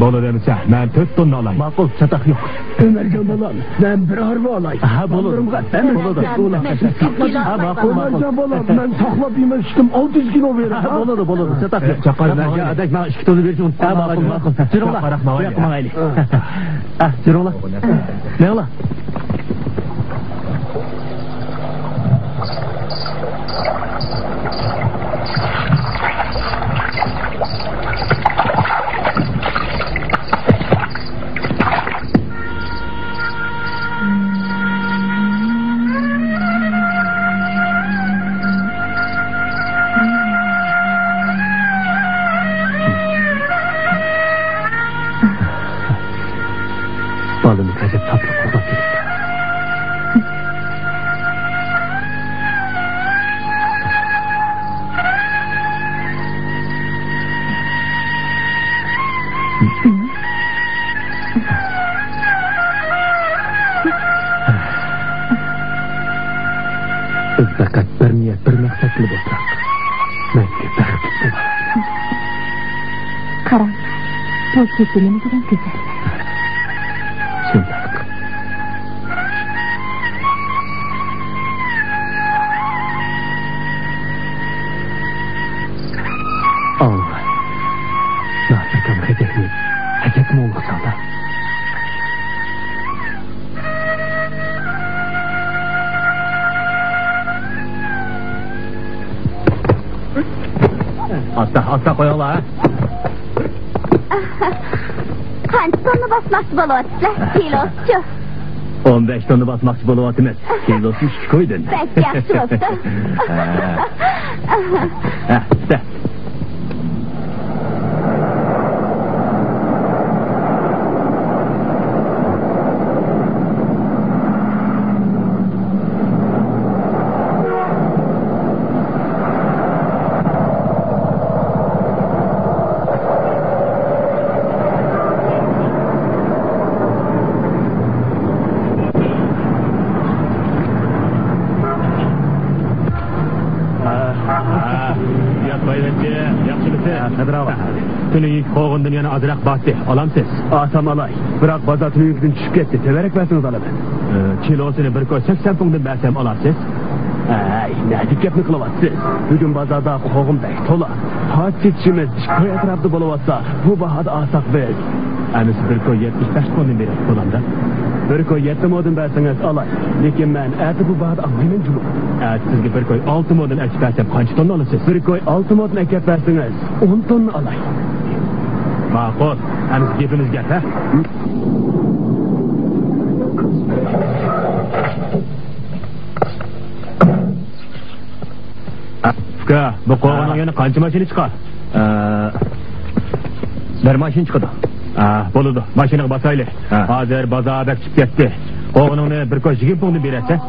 بولىدۇ ئەمىسە، مەن تۆت توننا ئالاي. ماقۇل، چاتاق يوق. ئۆمەرجان بالام، مەن بىر ھارۋا ئالاي. ھە، بولىدۇ. بالىلىرىمغا بەرمەي. بولىدۇ. ھە، ماقۇل، ماقۇل. ئۆمەرجان بالام، مەن ساقلاپ يېمەن سۈتۈم ئالتە يۈز كىلو بېرىدۇ. ھە، بولىدۇ، بولىدۇ. چاتاق يوق. چاققان، ھە، ماقۇل. ئادەك ماڭا ئىككى توننا بېرىشى ئۇنتۇپ. ھە، ماقۇل، ماقۇل. جۈرۈڭلار. بۇ ياققا ماڭايلى. ھە، جۈرۈڭلار. مېڭىڭلار. بالىنى ئەجەب تاتلىق ئۇخلاپ كېتىپتۇ. بىز پەقەت بىر نىيەت، بىر مەقسەت بىلەن ئولتۇراق. مەڭگۈ بەختلىك بولۇڭ. قاراڭ، بۇ كېچە نېمە دېگەن گۈزەل. شۇنداق. ئاڭلا، ناتىركام خېتەكنى ئەجەب مۇڭلۇق چالدى. ئاستا، ئاستا قويۇڭلار. قانچە توننا باسماقچى بولۇۋاتىسىلەر؟ كىلوسىچۇ؟ ئون بەش توننا باسماقچى بولۇۋاتىمىز. كىلوسى ئىككى كويدىن. بەك ياخشى بوپتۇ. ھە، ھە، ئىشتە. ياق، بايۋەچچە، ياخشىمۇسىز؟ ھە، قادىر ئاغا. تۈنۈگۈنكى قوغۇندىن يەنە ئازراق بارتى، ئالامسىز؟ ئالسام ئالاي. بىراق بازار تۈنۈگۈنكىدىن چۈشۈپ كەتتى. تۆۋەنرەك بەرسىڭىز ئالىمەن. ئى، كىلوسىنى بىر كوي سەكسەن پۇڭدىن بەرسەم ئالارسىز؟ ھەي، نەدىكى گەپنى قىلىۋاتىسىز؟ بۈگۈن بازاردا قوغۇن بەك تولا. ھازىر سېتىشىمىز ئىككى كوي ئەتراپىدا بولۇۋاتسا، بۇ باھادا ئالساق بىز. ئەمىسە بىر كوي يەتمىش بەش پۇڭدىن بېرەي، بولامدا؟ بىر كوي يەتتە مودىن بەرسىڭىز ئالاي. لېكىن مەن ئەتە بۇ باھادا ئالمايمەن جۇمۇ. ئەتە سىزگە بىر كوي ئالتە مودىن ئەكىپ بەرسەم قانچە توننا ئالىسىز؟ بىر كوي ئالتە مودىن ئەكەپ بەرسىڭىز ئون توننا ئالاي. ماقۇل. ئەمىسە گېپىمىز گەپ، ھە؟ ئۇكا، بۇ قوغۇننىڭ يەنە قانچە ماشىنا چىقار؟ ئە، بىر ماشىنا چىقىدۇ. ئە، بولىدۇ، ماشىنىغا باسايلى. ھە. ھازىر بازار بەك چۈشۈپ كەتتى. قوغۇنۇڭنى بىر كوي يىگىرمە پۇڭدىن بېرەتسەن.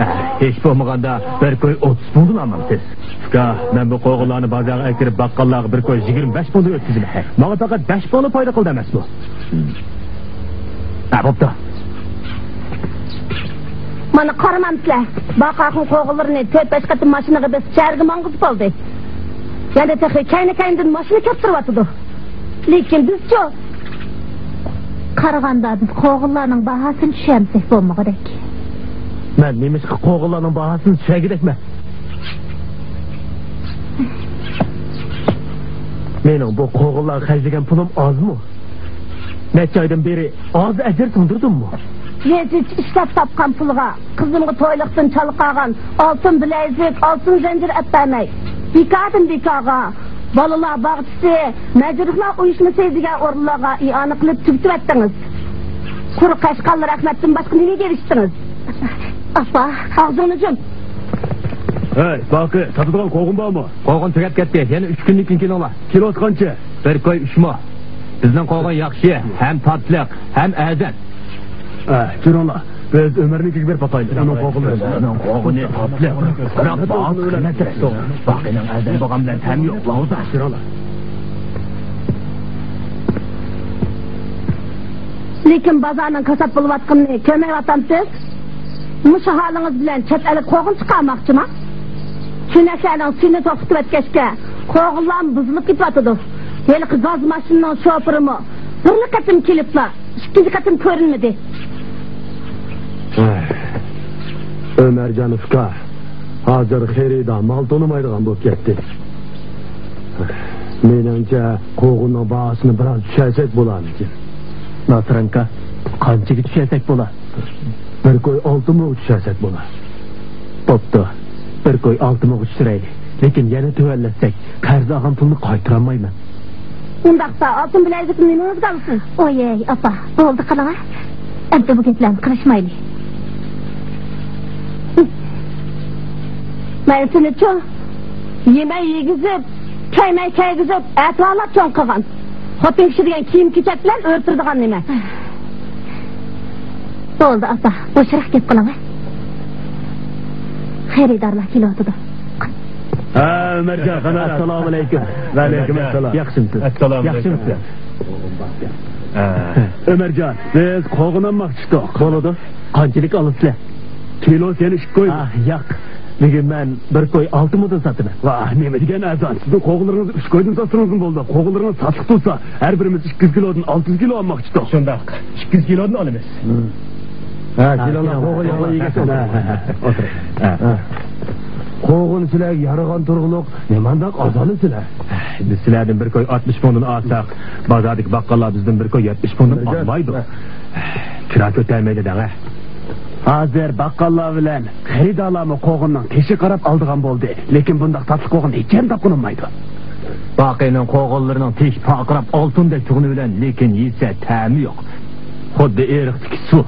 ئە، ھېچ بولمىغاندا بىر كوي ئوتتۇز پۇڭدىن ئالمامسىز؟ ئۇكا، مەن بۇ قوغۇنلارنى بازارغا ئەكىرىپ باققانلارغا بىر كوي يىگىرمە بەش پۇڭدىن ئۆتكۈزىمەن. ماڭا پەقەت بەش پۇڭلا پايدا قىلدى ئەمەسمۇ؟ ھە، بوپتۇ. ئانا قارىمامسىلەر، باقاخۇن قوغۇنلىرىنى تۆت-بەش قېتىم ماشىنىغا بېسىپ، شەھەرگە ماڭغۇزۇپ بولدى. يەنە تېخى كەينى-كەينىدىن ماشىنا كەپ تۇرۇۋاتىدۇ. لېكىن بىزچۇ؟ قارىغاندا بىز قوغۇنلارنىڭ باھاسىنى چۈشەنسەك بولمىغۇدەك. مەن نېمىشقا قوغۇنلارنىڭ باھاسىنى چۈشەنگۈدەكمەن؟ مېنىڭ بۇ قوغۇنلارغا خەجلىگەن پۇلۇم ئازمۇ؟ نەچچە ئايدىن بېرى ئاز ئەجىر سىڭدۈردۈممۇ؟ ھېچ ئىشلەپ تاپقان پۇلىغا قىزىمغا تويلۇقتىن چالا قالغان ئالتۇن بىلەيزۈك، ئالتۇن زەنجىر ئەپ بەرمەي، بىكاردىن بىكارغا بالىلار باغچىسى، مەجرۇھلار ئۇيۇشمىسى دېگەن ئورۇنلارغا ئىئانە قىلىپ تۈگىتىۋەتتىڭىز. قۇرۇق قەشقەرلەر ئەخمەتتىن باشقا نېمىگە ئېرىشتىڭىز؟ ئاپا. ئاغزىڭنى يۇم. ھەي، باقى، ساتىدىغان قوغۇن بارمۇ؟ قوغۇن تۈگەپ كەتتى. يەنە ئۈچ كۈندىن كېيىن كېلىڭلار. كىلوسى قانچە؟ بىر كوي ئۈچ مو. بىزنىڭ قوغۇن ياخشى، ھەم تاتلىق، ھەم ئەرزان. ھە، جۈرۈڭلار. بىز ئۆمەرنىڭكىگە بېرىپ باقايلى. ئۇنىڭ قوغۇنلىرى. ئۇنىڭ قوغۇنى تاتلىق. بىراق باھا قىممەترەك. باقىنىڭ ئەرزان بولغان بىلەن تەمى يوق، لاۋزا. جۈرۈڭلار. لېكىن بازارنىڭ كاسات بولۇۋاتقىنىنى كۆرمەيۋاتامسىز؟ مۇشۇ ھالىڭىز بىلەن چەت ئەلگە قوغۇن چىقارماقچىما؟ چۆنەكلەرنىڭ سۈيىنى توختىتىۋەتكەچكە، قوغۇنلارمۇ بۇزۇلۇپ كېتىۋاتىدۇ. ھېلىقى گاز ماشىنىنىڭ شوپۇرىمۇ بىرلا قېتىم كېلىپلا، ئىككىنچى قېتىم كۆرۈنمىدى. ئۆمەرجان ئۇكا، ھازىر خېرىدار مال تونۇمايدىغان بولۇپ كەتتى. مېنىڭچە، قوغۇننىڭ باھاسىنى بىراز چۈشۈرسەك بولارمىكىن؟ ناترانكا، قانچىگە چۈشۈرسەك بولا؟ بىر كوي ئالتە موغا چۈشۈرسەك بولا. بوپتۇ، بىر كوي ئالتە موغا چۈشۈرەيلى. لېكىن يەنە تۆۋەنلەتسەك، قەرز ئالغان پۇلنى قايتۇرالمايمەن. ئۇنداقتا ئالتۇن بىلەيزۈكنى نېمىڭىزگە ئالىسىز؟ ئويەي، ئاپا، بولدى قىلىڭە. ئەمدى بۇ گەپلەرنى قىلىشمايلى. مەن سېنىچۇ، يېمەي يېگۈزۈپ، كىيمەي كىيگۈزۈپ، ئەتىۋارلاپ چوڭ قىلغان. خوتۇن كىشى دېگەن كىيىم-كېچەك بىلەن ئۆرە تۇرىدىغان نېمە. بولدى، ئاپا، بوشراق گەپ قىلىڭە. خېرىدارلار كېلىۋاتىدۇ. ھە، ئۆمەرجان، ئەسسالامۇئەلەيكۇم. ۋەئەلەيكۇم ئەسسالام. ياخشىمۇسىز؟ ئەسسالامۇئەلەيكۇم. ياخشىمۇسىز؟ ھە. ئۆمەرجان، بىز قوغۇن ئالماقچى ئىدۇق. بولىدۇ. قانچىلىك ئالىسىلەر؟ كىلوسى يەنە ئىككى كوي. ئاھ، ياق. بۈگۈن مەن بىر كوي ئالتە مودىن ساتىمەن. ۋاھ، نېمە دېگەن ئەرزان. سىزنىڭ قوغۇنلىرىڭىزنى ئۈچ كويدىن ساتسىڭىزمۇ بولىدۇ. قوغۇنلىرىڭىز تاتلىق تۇرسا، ھەر بىرىمىز ئىككى يۈز كىلودىن ئالتە يۈز كىلو ئالماقچى ئىدۇق. شۇنداق. ئىككى يۈز كىلودىن ئالىمىز. ھە، كېلىڭلار، قوغۇن ياغلار يېگەن. ھە، ھە، ھە. ئولتۇرۇڭ. ھە. قوغۇن سىلەرگە يارىغان تۇرغۇلۇق، نېمانداق ئاز ئالىسىلەر؟ بىز سىلەردىن بىر كوي ئاتمىش مودىن ئالساق، بازاردىكى باققاللار بىزدىن بىر كوي يەتمىش مودىن ئالمايدۇ. كىرا كۆتەرمەيدۇ دەڭە. ھازىر باققاللار بىلەن خېرىدارلارمۇ قوغۇننىڭ تېشىغا قاراپ ئالىدىغان بولدى. لېكىن بۇنداق تاتلىق قوغۇن ھېچيەردە تاپقىلى بولمايدۇ. باقىنىڭ قوغۇنلىرىنىڭ تېشى پارقىراپ ئالتۇندەك تۇرغىنى بىلەن، لېكىن يېسە تەمى يوق. خۇددى ئېرىقتىكى سۇ.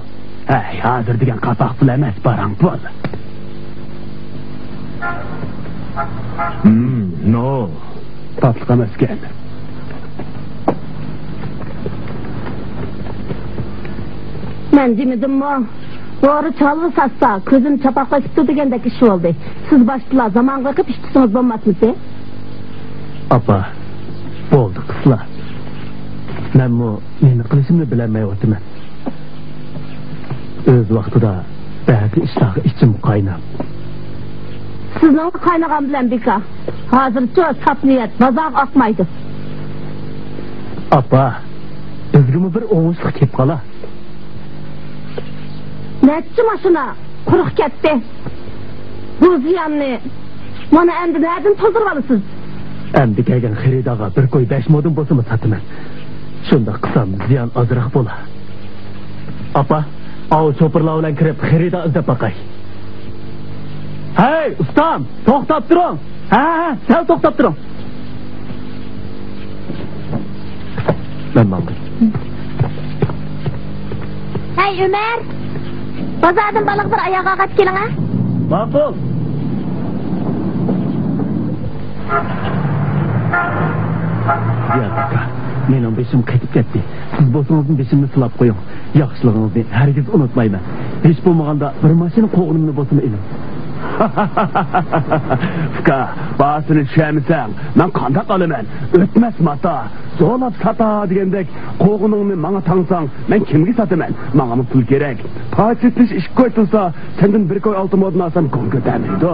ھەي، ھازىر دېگەن قاپاق پۇل ئەمەس، باراڭ پۇل. ھىم، نو. تاتلىق ئەمەسكەن. مەن دېمىدىممۇ؟ بورا چالۋا ساتسا، كۆزۈم چاپاقلىشىپتۇ دېگەندەك ئىش بولدى. سىز باشتىلا زامانغا بېقىپ ئىش تۇتسىڭىز بولماسمىدى؟ ئاپا، بولدى قىسلا. مەنمۇ نېمە قىلىشىمنى بىلەلمەيۋاتىمەن. ئۆز ۋاقتىدا بەزى ئىشلارغا ئىچىم قايناپ. سىزنىڭ قاينىغان بىلەن بىكار. ھازىرچۇ ساپ نىيەت بازارغا ئاقمايدۇ. ئاپا، بىزگىمۇ بىر ئوڭۇشلۇق كېلىپ قالا. نەچچە ماشىنا قۇرۇق كەتتى. بۇ زىياننى مانا ئەمدى نەدىن تولدۇرۇۋالىسىز؟ ئەمدى كەلگەن خېرىدارغا بىر كوي بەش مودىن بولسىمۇ ساتىمەن. شۇنداق قىلسام زىيان ئازراق بولا. ئاپا، ئاۋۇ شوپۇرلار بىلەن كىرىپ خېرىدار ئىزدەپ باقاي. ھەي، ئۇستام، توختاپ تۇرۇڭ. ھە، ھە، ھە، سەل توختاپ تۇرۇڭ. مەن ماڭدىم. ھەي، ئۆمەر! بازاردىن بالىغا بىر ئاياغ ئاغاچ كېلىڭە. ماقۇل. زىياد ئاكا، مېنىڭ بېشىم قېتىپ كەتتى. سىز بولسىڭىزمۇ بېشىمنى سىلاپ قويۇڭ. ياخشىلىقىڭىزنى ھەرگىز ئۇنتۇمايمەن. ھېچ بولمىغاندا بىر ماشىنا قوغۇنۇمنى بولسىمۇ ئېلىڭ. ئۇكا، باھاسىنى چۈشەنمىسەڭ، مەن قانداق ئالىمەن؟ ئۆتمەس ماتا، زورلاپ ساتا دېگەندەك، قوغۇنۇڭنى ماڭا تاڭساڭ، مەن كىمگە ساتىمەن؟ ماڭىمۇ پۇل كېرەك. پاچىتىش ئىككى كوي تۇرسا، سەندىن بىر كوي ئالتۇن مودىن ئالسام، گۇڭ كۆتەرمەيدۇ.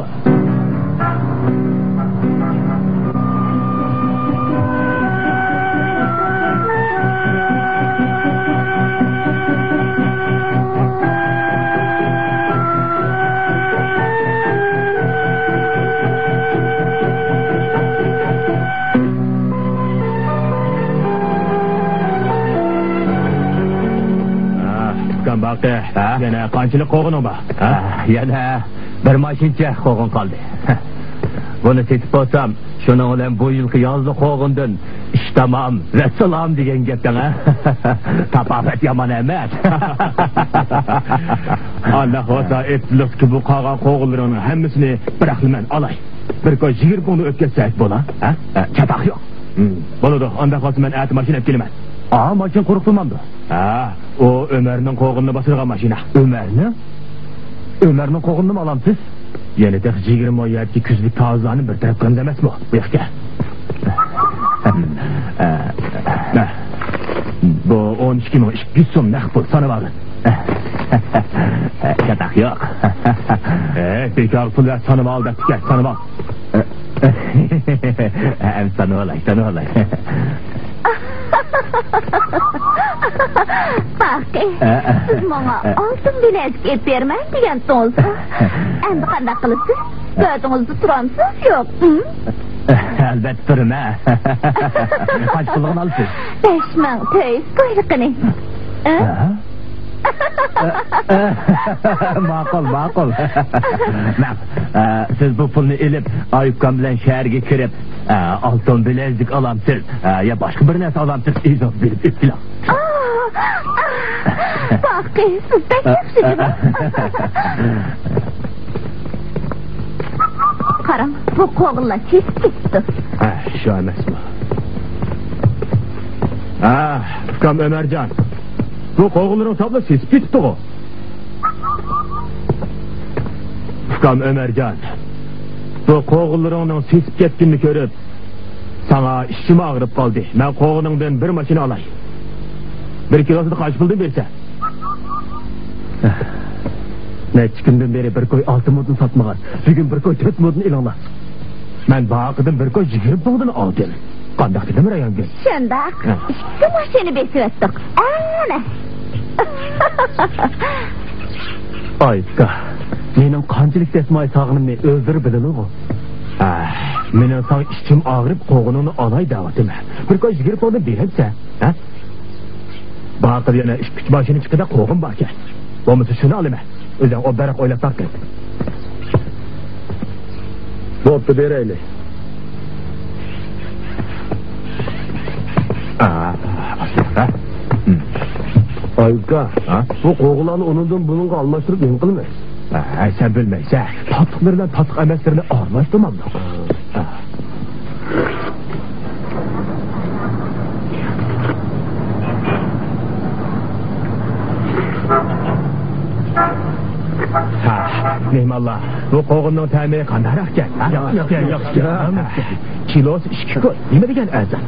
ئۇكام باقى، ھە؟ يەنە قانچىلىك قوغۇنۇڭ بار؟ ھە؟ يەنە بىر ماشىنىچە قوغۇن قالدى. بۇنى سېتىپ بولسام، شۇنىڭ بىلەن بۇ يىلقى يازلىق قوغۇندىن ئىش تامام، ۋەسسالام دېگەن گەپتىڭ، ھە؟ تاپاۋەت يامان ئەمەس. ئانداق بولسا، ئېيتىلىپتۇ، بۇ قالغان قوغۇنلىرىڭنىڭ ھەممىسىنى بىراقلا مەن ئالاي. بىر كوي يىگىرمە پۇڭنى ئۆتكۈزسەك بولا، ھە؟ ھە، چاتاق يوق. ھىم، بولىدۇ، ئانداق بولسا مەن ئەتە ماشىنا ئەپ كېلىمەن. ئا، ماشىنا قۇرۇق تۇرمامدۇ؟ ھە، ئۇ ئۆمەرنىڭ قوغۇنىنى باسىدىغان ماشىنا. ئۆمەرنىڭ؟ ئۆمەرنىڭ قوغۇنىنىمۇ ئالامسىز؟ يەنە تېخى يىگىرمە يەردىكى كۈزلۈك تازىلارنى بىر تەرەپ قىلىمىز ئەمەسمۇ؟ بۇ ياققا. بۇ ئون ئىككى مىڭ ئىككى يۈز سوم نەق پۇل، سانىۋالدىم. چاتاق يوق. ئەي، بىكار پۇل ۋە سانىۋال دەپتىكەن، سانىۋال. ئەمسە سانىۋالاي، سانىۋالاي. باقى، ئە، ئە، سىز ماڭا ئە، ئالتۇن بىلەزىك ئېلىپ بېرىمەن دېگەنتىڭىز. ئەمدى قانداق قىلىسىز؟ ۋەدىڭىزدە تۇرامسىز يوق؟ ھىم؟ ئەلۋەتتە تۇرىمەن. قانچە پۇللۇقىنى ئالىسىز؟ بەش مىڭ تۆت يۈز كويلۇقىنى. ئە؟ ھە؟ ماقۇل، ماقۇل. مەن، ئە، سىز بۇ پۇلنى ئېلىپ، ئايۇپكام بىلەن شەھەرگە كىرىپ، ئە، ئالتۇن بىلەزىك ئالامسىز، ئە، يا باشقا بىر نەرسە ئالامسىز، ئىجازە بېرىپ ئېلىپ كېلىڭ. ئا، ئا، باقى، سىز بەك ياخشى جۇمۇ. قاراڭ، بۇ قوغۇنلار چېچىپ كېتىپتۇ. ھە، شۇ ئەمەسمۇ؟ ھە، ئۇكام ئۆمەرجان، بۇ قوغۇنلىرىڭ تاپلا سېسىپ كېتىپتىغۇ. ئۇكام ئۆمەرجان، بۇ قوغۇنلىرىڭنىڭ سېسىپ كەتكىنىنى كۆرۈپ، ساڭا ئىچىم ئاغرىپ قالدى. مەن قوغۇنۇڭدىن بىر ماشىنا ئالاي. بىر كىلوسىدا قانچە پۇلدىن بېرىسەن؟ نەچچە كۈندىن بېرى بىر كوي ئالتە مودىن ساتمىغان. بۈگۈن بىر كوي تۆت مودىن ئېلىڭلار. مەن باقىدىن بىر كوي يىگىرمە پۇڭدىن ئالدىم. قانداق دېدىم، رايانگۈل؟ شۇنداق. ھە. ئىككى ماشىنا بېسىۋەتتۇق. ئەنە. ئايكا، مېنىڭ قانچىلىك دەسمايە سالغىنىمنى ئۆزلىرى بىلىدىغۇ. ھە، مېنىڭ ساڭا ئىچىم ئاغرىپ قوغۇنۇڭنى ئالاي دەۋاتىمەن. بىر كوي يىگىرمە پۇڭدىن بېرەمسەن، ھە؟ باقىدا يەنە ئىككى ئۈچ ماشىنا چىقىدە قوغۇن باركەن. بولمىسا شۇنى ئالىمەن. ئۆزۈڭ ئوبدانراق ئويلاپ باققىن. بوپتۇ، بېرەيلى. ئا، ئاشۇنداق، ھە؟ ھىم. ئايۇكا، ھە؟ بۇ قوغۇنلارنى ئۇنىڭدىن بۇنىڭغا ئالماشتۇرۇپ نېمە قىلىمىز؟ ھە، سەن بىلمەيسەن. تاتلىقلىرى بىلەن تاتلىق ئەمەسلىرىنى ئارىلاشتۇرمامدۇ؟ ھە. ھە، مېھمانلار، بۇ قوغۇننىڭ تەمى قانداقراقكەن؟ ھە؟ ياخشىكەن، ياخشىكەن. كىلوسى ئىككى كوي. نېمە دېگەن ئەرزان؟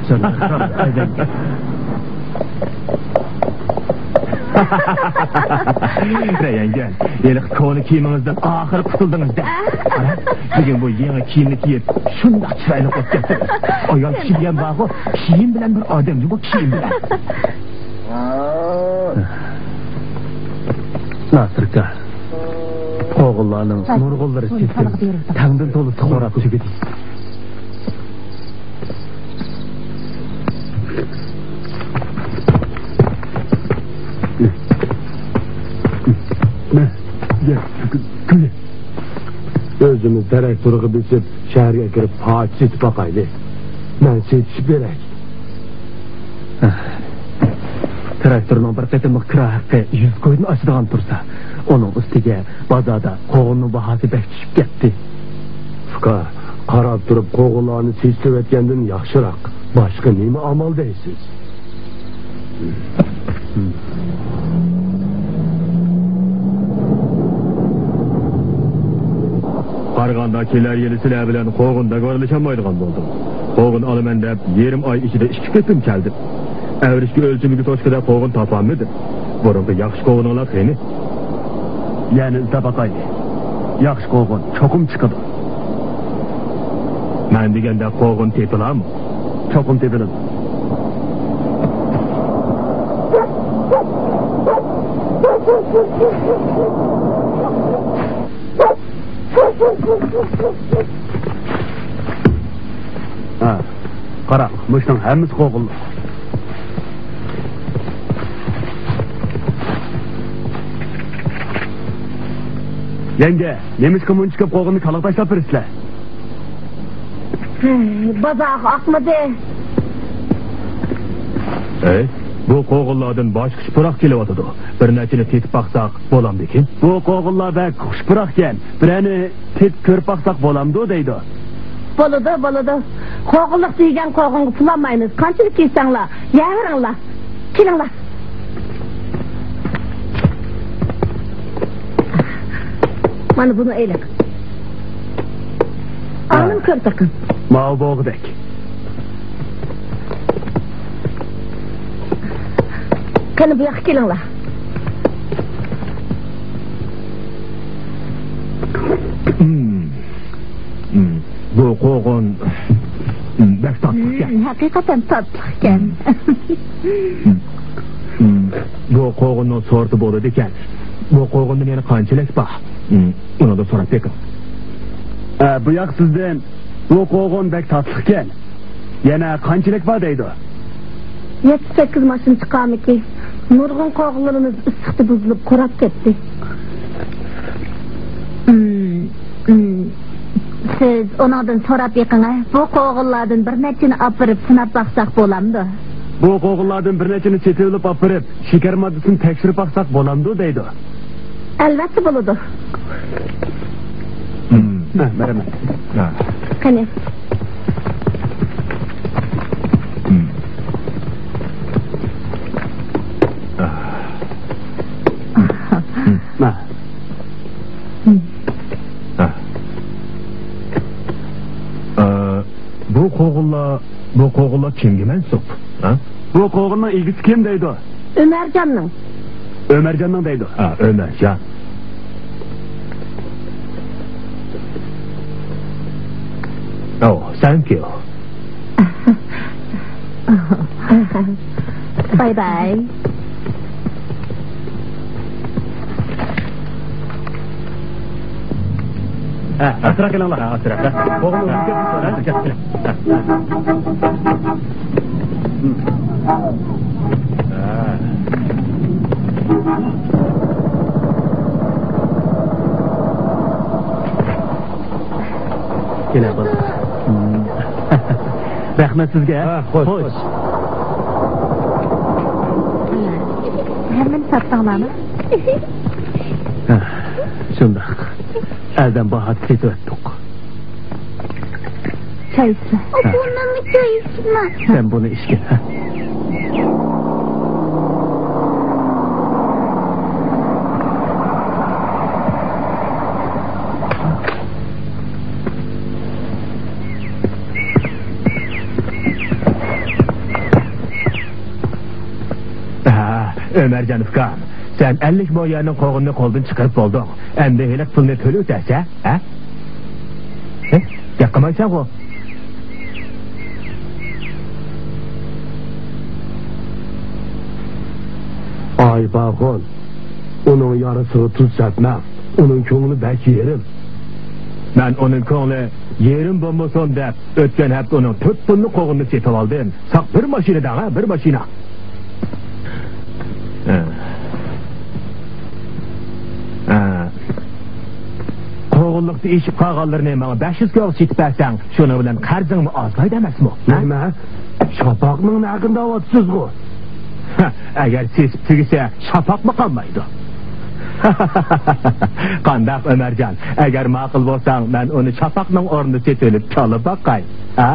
رەيەنگۈل، ھېلىقى كونا كىيىمىڭىزدىن ئاخىرى قۇتۇلدىڭىز-دە. قارا، بۈگۈن بۇ يېڭى كىيىمنى كىيىپ، شۇنداق چىرايلىق بولۇپ كەتتىڭىز. ئايال كىشى دېگەن بارغۇ، كىيىم بىلەن بىر ئادەم جۇمۇ، كىيىم بىلەن. ناسىركا، قوغۇنلارنىڭ نۇرغۇنلىرى سېتىلدى. تەڭدىن تولىسى خوراپ تۈگىدى. ئۆزىمىز تراكتورغا بېسىپ، شەھەرگە كىرىپ پاچە سېتىپ باقايلى. مەن سېتىشىپ بېرەي. تىراكتورنىڭ بىر قېتىملىق كىرا ھەققى يۈز كويدىن ئاشىدىغان تۇرسا، ئۇنىڭ ئۈستىگە بازاردا قوغۇننىڭ باھاسى بەك چۈشۈپ كەتتى. ئۇكا، قاراپ تۇرۇپ قوغۇنلارنى سېتىۋەتكەندىن ياخشىراق. باشقا نېمە ئامال دەيسىز؟ قارىغاندا، كېلەر يىلى سىلەر بىلەن قوغۇن داگۋارلىشالمايدىغان بولدۇم. قوغۇن ئالىمەن دەپ، يېرىم ئاي ئىچىدە ئىككى قېتىم كەلدىم. ئەۋرىشكە، ئۆلچىمىگە، توشقىدە قوغۇن تاپالمىدىم. بۇرۇنقى ياخشى قوغۇنۇڭلار قېنى؟ يەنە ئىزدەپ باقايلى. ياخشى قوغۇن چوقۇم چىقىدۇ. مەن دېگەندە، قوغۇن تېپىلامۇ؟ چوقۇم تېپىلىدۇ. ھە، قارا، مۇشۇنىڭ ھەممىسى قوغۇنلۇق. يەڭگە، نېمىشقا مۇنچە كۆپ قوغۇننى كالاغا تاشلاپ بېرىسىلەر؟ ھەي، بازارغا ئاقمىدى. ئەي، بۇ قوغۇنلاردىن باشقىچە پۇراق كېلىۋاتىدۇ. بىر نەچچىنى تېتىپ باقساق بولامدىكىن؟ بۇ قوغۇنلار بەك خۇش پۇراقكەن. بىرەرنى تېتىپ كۆرۈپ باقساق بولامدۇ دەيدۇ. بولىدۇ، بولىدۇ. قوغۇنلۇق دېگەن قوغۇنغا پۇل ئالمايمىز. قانچىلىك يېسەڭلار، يەۋېرىڭلار. كېلىڭلار. مانا بۇنى ئېلىڭ. ھە. ئالدىن كۆرۈپ بېقىڭ. ماۋۇ بولغۇدەك. قېنى، بۇ ياققا كېلىڭلار. مم. مم. بۇ قوغۇن، مم، بەك تاتلىقكەن. مم، ھەقىقەتەن تاتلىقكەن. مم. مم. بۇ قوغۇننىڭ سورتى بولىدىكەن. بۇ قوغۇندىن يەنە قانچىلىك بار؟ مم. ئۇنىڭدىن سوراپ بېقىڭ. ئە، بۇ ياق سىزدىن. بۇ قوغۇن بەك تاتلىقكەن. يەنە قانچىلىك بار دەيدۇ؟ يەتتە-سەككىز ماشىنا چىقارمىكى؟ نۇرغۇن قوغۇنلىرىمىز ئىسسىقتا بۇزۇلۇپ، قۇراپ كەتتى. ئىم، ئىم. سىز ئۇنىڭدىن سوراپ بېقىڭە، بۇ قوغۇنلاردىن بىر نەچچىنى ئاپىرىپ سىناپ باقساق بولامدۇ؟ بۇ قوغۇنلاردىن بىر نەچچىنى سېتىۋېلىپ ئاپىرىپ، شېكەر ماددىسىنى تەكشۈرۈپ باقساق بولامدۇ دەيدۇ. ئەلۋەتتە بولىدۇ. مم. ھە، بېرىمەن. ھە. قېنى. مم. ھە. مم. ھە. ھە. ئە، بۇ قوغۇنلار، بۇ قوغۇنلار كىمگە مەنسۇپ؟ ھە؟ بۇ قوغۇننىڭ ئىگىسى كىم دەيدۇ؟ ئۆمەرجاننىڭ. ئۆمەرجاننىڭ دەيدۇ. ھە، ئۆمەرجان. ئو، thank you. باي باي. ھە، ئاسراق كېلىڭلار. ھە، ئاسراق. ھە. بوغۇم ئۆزۈم كەپ، ھە، كەپ، كەپ. ھە. ھە. كېلە، بالا. رەھمەت سىزگە. ھە، خوش. خوش. ھەممىنى ساتتىڭلارمۇ؟ ھە، شۇنداق. ئەردەم باھادا سېتىۋەتتۇق. چاي ئىچسە. ھە. بۇنىمۇ چاي ئىچمە. سەن بۇنى ئىچكىن، ھە. ھە، ئۆمەرجان ئۇكام، سەن ئەللىك مو يەرنىڭ قوغۇنىنى قولدىن چىقىرىپ بولدۇڭ. ئەمدى ھېلىقى پۇلنى تۆلىۋېتەرسەن، ھە؟ ھە؟ گەپ قىلمايسەنغۇ؟ ئاي باغۇن، ئۇنىڭ يارىسىغا تۇز سەپمەڭ. ئۇنىڭ كۆڭلى بەك يېرىم. مەن ئۇنىڭ كۆڭلى يېرىم بولمىسۇن دەپ، ئۆتكەن ھەپتە ئۇنىڭ تۆت توننا قوغۇنىنى سېتىۋالدىم. ساق بىر ماشىنا دەڭ، ھە، بىر ماشىنا. ھە. ھە. قوغۇنلۇقتا ئېشىپ قالغانلىرىنى ماڭا بەش يۈز كوغا سېتىپ بەرسەڭ، شۇنىڭ بىلەن قەرزىڭمۇ ئازلايدۇ ئەمەسمۇ؟ ھە؟ نېمە؟ شاپاقنىڭ ھەققىنى دەۋاتىسىزغۇ؟ ھە، ئەگەر سېسىپ تۈگىسە، شاپاقمۇ قالمايدۇ. قانداق، ئۆمەرجان؟ ئەگەر ماقۇل بولساڭ، مەن ئۇنى شاپاقنىڭ ئورنىدا سېتىۋېلىپ كالا باقاي. ھە؟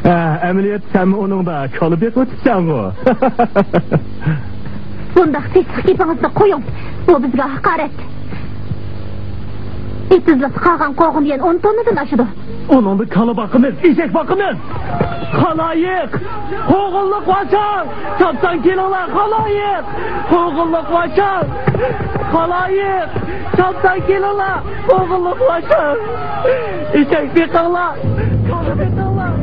ھە، ئەمەلىيەتتە سەنمۇ ئۇنىڭدا كالا بېقىۋېتىپسەنغۇ؟ بۇنداق سېسىق گېپىڭىزنى قويۇڭ. بۇ بىزگە ھاقارەت. ئېتىزلىقتا قالغان قوغۇن دېگەن ئون توننىدىن ئاشىدۇ. ئۇنىڭدا كالا باقىمىز، ئېشەك باقىمىز. خالايىق! قوغۇنلۇق ئاشاڭ! چاپسان كېلىڭلار، خالايىق! قوغۇنلۇق ئاشاڭ! خالايىق! چاپسان كېلىڭلار، قوغۇنلۇق ئاشاڭ! ئېشەك بېقىڭلار، كالا بېقىڭلار!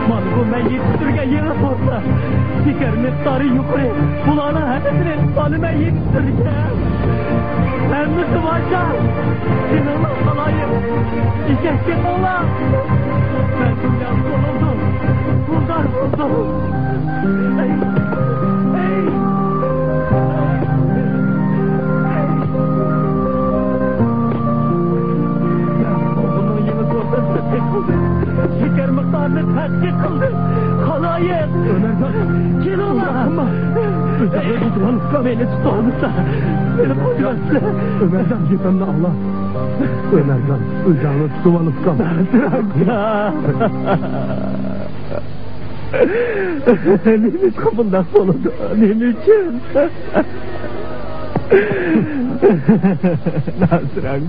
مانا بۇ مەن يېتىشتۈرگەن يېڭى سورتلار. شېكەر مىقدارى يۇقىرى. بۇلارنىڭ ھەممىسىنى مانا مەن يېتىشتۈرگەن. ھەممىسى باشا. كېلىڭلار خالايىق. ئېشەك بېقىڭلار. مەن دۇنياغا تولدۇم. پۇلدار بولدۇم. ئەي، ئەي. بۇنىڭ يېڭى سورتىنى تەتقىق قىلدى. شېكەر مىقدارىنى تەتقىق قىلدى. خالايىق! ئۆمەرجان! كېلىڭلار! ئەمما ئۆزۈڭنى تۇتۇۋالسا، مېنى تۇتۇۋالمىسا، مېنى قويماسلا. ئۆمەرجان، گېپىمنى ئاڭلا. ئۆمەرجان، ئۆزۈڭنى تۇتۇۋالسا. نېمىشقا بۇنداق بولىدۇ؟ نېمە ئۈچۈن؟ نازىرەڭ.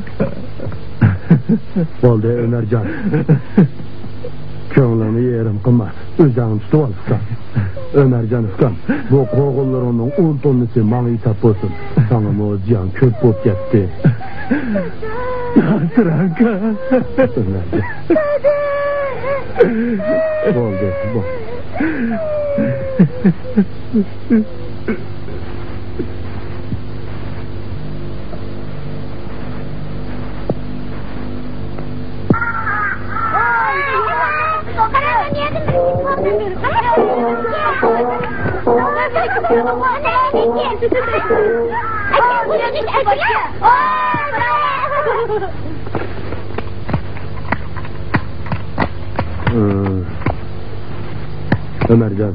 بولدى، ئۆمەرجان. كۆڭلۈڭنى يېرىم قىلما. ئۆزۈڭنى تۇتۇۋال، ئۇكام. ئۆمەرجان ئۇكام، بۇ قوغۇنلىرىڭنىڭ ئون توننىسى ماڭا ھېساب بولسۇن. ساڭىمۇ زىيان كۆپ بولۇپ كەتتى. نازىرەڭ ئاكا. بولدى، بولدى. ئۆمەرجان،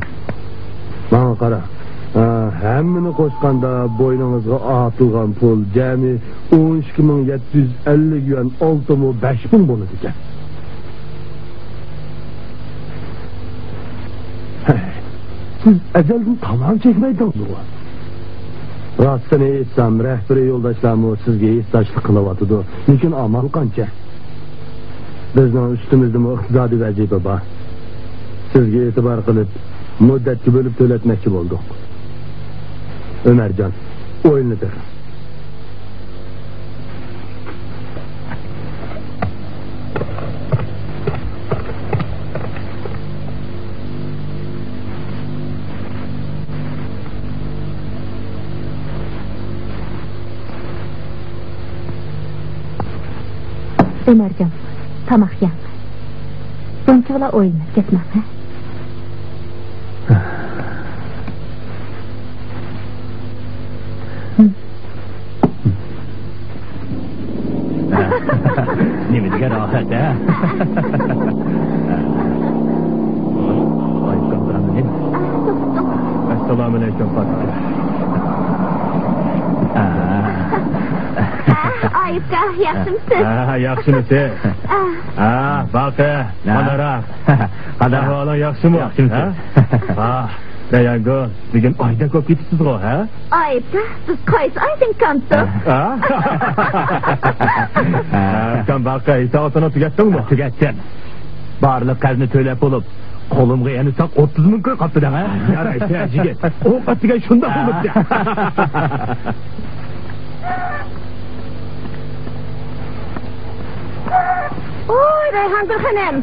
ماڭا قارا. ھا، ھەممىنى قوشقاندا بوينىڭىزغا ئارتىلغان پۇل جەمئىي ئون ئىككى مىڭ يەتتە يۈز ئەللىك يۈەن، ئالتىنمۇ بەش مىڭ بولىدىكەن. ھەي، سىز ئەزەلدىن تالان چەكمەيدىڭىزغۇ؟ راستىنى ئېيتسام، رەھبىرىي يولداشلارمۇ سىزگە ھېسداشلىق قىلىۋاتىدۇ. لېكىن ئامال قانچە؟ بىزنىڭ ئۈستىمىزدىمۇ ئىقتىسادىي ۋەزىپە بار. سىزگە ئېتىبار قىلىپ، مۇددەتكە بۆلۈپ تۆلەتمەكچى بولدۇق. ئۆمەرجان، ئويلىنىپ بېقىڭ. ئۆمەرجان، تاماق يەڭ. بۇنچىۋالا ئويلىنىپ كەتمەڭ، ھە؟ نېمە دېگەن راھەت، ھە؟ ئەسسالامۇئەلەيكۇم، پاتىكە. ئايۇپكا، ياخشىمۇسىز؟ ھە، ياخشىمۇسىز؟ ھە، باقى، قانداقراق؟ قانداق؟ ئەھۋالىڭ ياخشىمۇ؟ ياخشىمۇسىز؟ ھە؟ رەيھانگۈل، بۈگۈن ئايدەك بولۇپ كېتىپسىزغۇ، ھە؟ ئايۇپكا، سىز قايسى ئايدىن كانتو؟ ھە؟ ئۇكام، باقى، ھېساباتىنى تۈگەتتىڭمۇ؟ تۈگەتتىم. بارلىق قەرزنى تۆلەپ بولۇپ، قولۇمغا يەنە ساق ئوتتۇز مىڭ كوي قاپتۇ دەڭ، ھە؟ يارايسەن، يىگىت. ئوق ئاتتىكەن شۇنداق بولۇپتۇ. ۋوي، رەيھانگۈل خېنىم!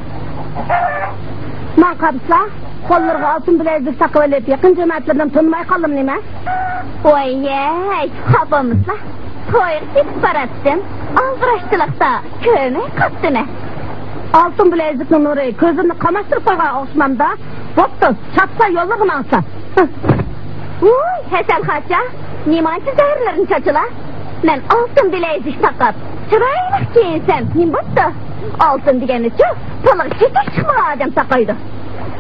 ماڭا قارىسىلا، قوللىرىغا ئالتۇن بىلەزلىك تاقىۋېلىپ، يېقىن جەمەتلىرىدىن تونۇماي قالدىم نېمە؟ ۋايەي، خاپا بولمىسىلا، تويغا كېتىپ باراتتىم. ئالدىراشچىلىقتا كۆرمەي قاپتىمەن. ئالتۇن بىلەزلىكنىڭ نۇرى كۆزۈمنى قاماشتۇرۇپ قويغان ئوخشىمامدا؟ بوپتۇ، چاپسا يوللىرىغا ماڭسا. ۋوي، ھەسەل خاچا، نېمانچە زەھەرلىرىنى چاچىلا. مەن ئالتۇن بىلەزلىك تاقاپ، چىرايلىق كىيىنسەم نېمە بوپتۇ؟ ئالتۇن دېگەننىچۇ، پۇلىغا چېچەك چىقمىغان ئادەم تاقايدۇ.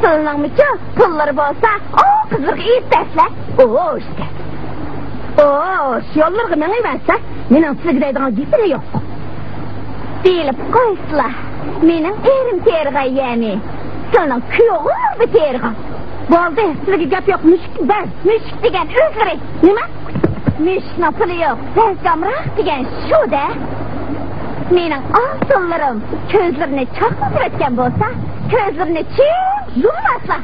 سىلىنىڭمۇچۇ پۇللىرى بولسا، ئۇ قىزلىرىغا ئېيتىپ بەرسىلە. ئوش دە. ئوش، يوللىرىغا مېڭىۋەرسە، مېنىڭ سىزگە دەيدىغان گېپىم يوق. بىلىپ قويسىلا، مېنىڭ ئېرىم تېرىغان يەرنى سىلىنىڭ كۈيئوغۇللىرى تېرىغان. بولدى، سىزگە گەپ يوق، مۈشۈك بەر. مۈشۈك دېگەن ئۆزلىرى. نېمە؟ مۈشۈكنىڭ پۇلى يوق، بەلكى ئامراق دېگەن شۇ-دە. مېنىڭ ئالتۇنلىرىم كۆزلىرىنى چاقنىتىۋەتكەن بولسا، كۆزلىرىنى چىڭ يۇمماسلا.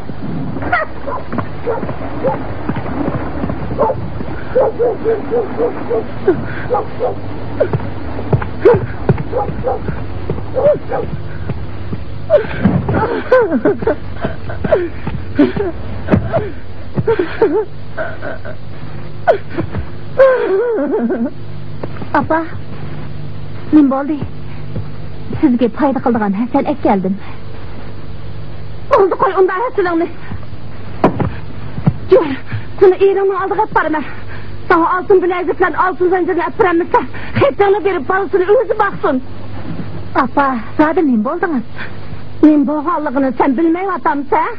ئاپا، نېمە بولدى؟ سىزگە پايدا قىلىدىغان ھەسەل ئەكەلدىم. بولدى، قوي ئۇنداق ھەسىلىڭنى. يۈر، سېنى ئېرىڭنىڭ ئالدىغا ئەپ بارىمەن. ساڭا ئالتۇن بىلەزۈك بىلەن ئالتۇن زەنجىرنى ئەپ بېرەلمىسە، خېتىڭنى بېرىپ، بالىسىنى ئۆزى باقسۇن. ئاپا، زادى نېمە بولدىڭىز؟ نېمە بولغانلىقىنى سەن بىلمەيۋاتامسەن؟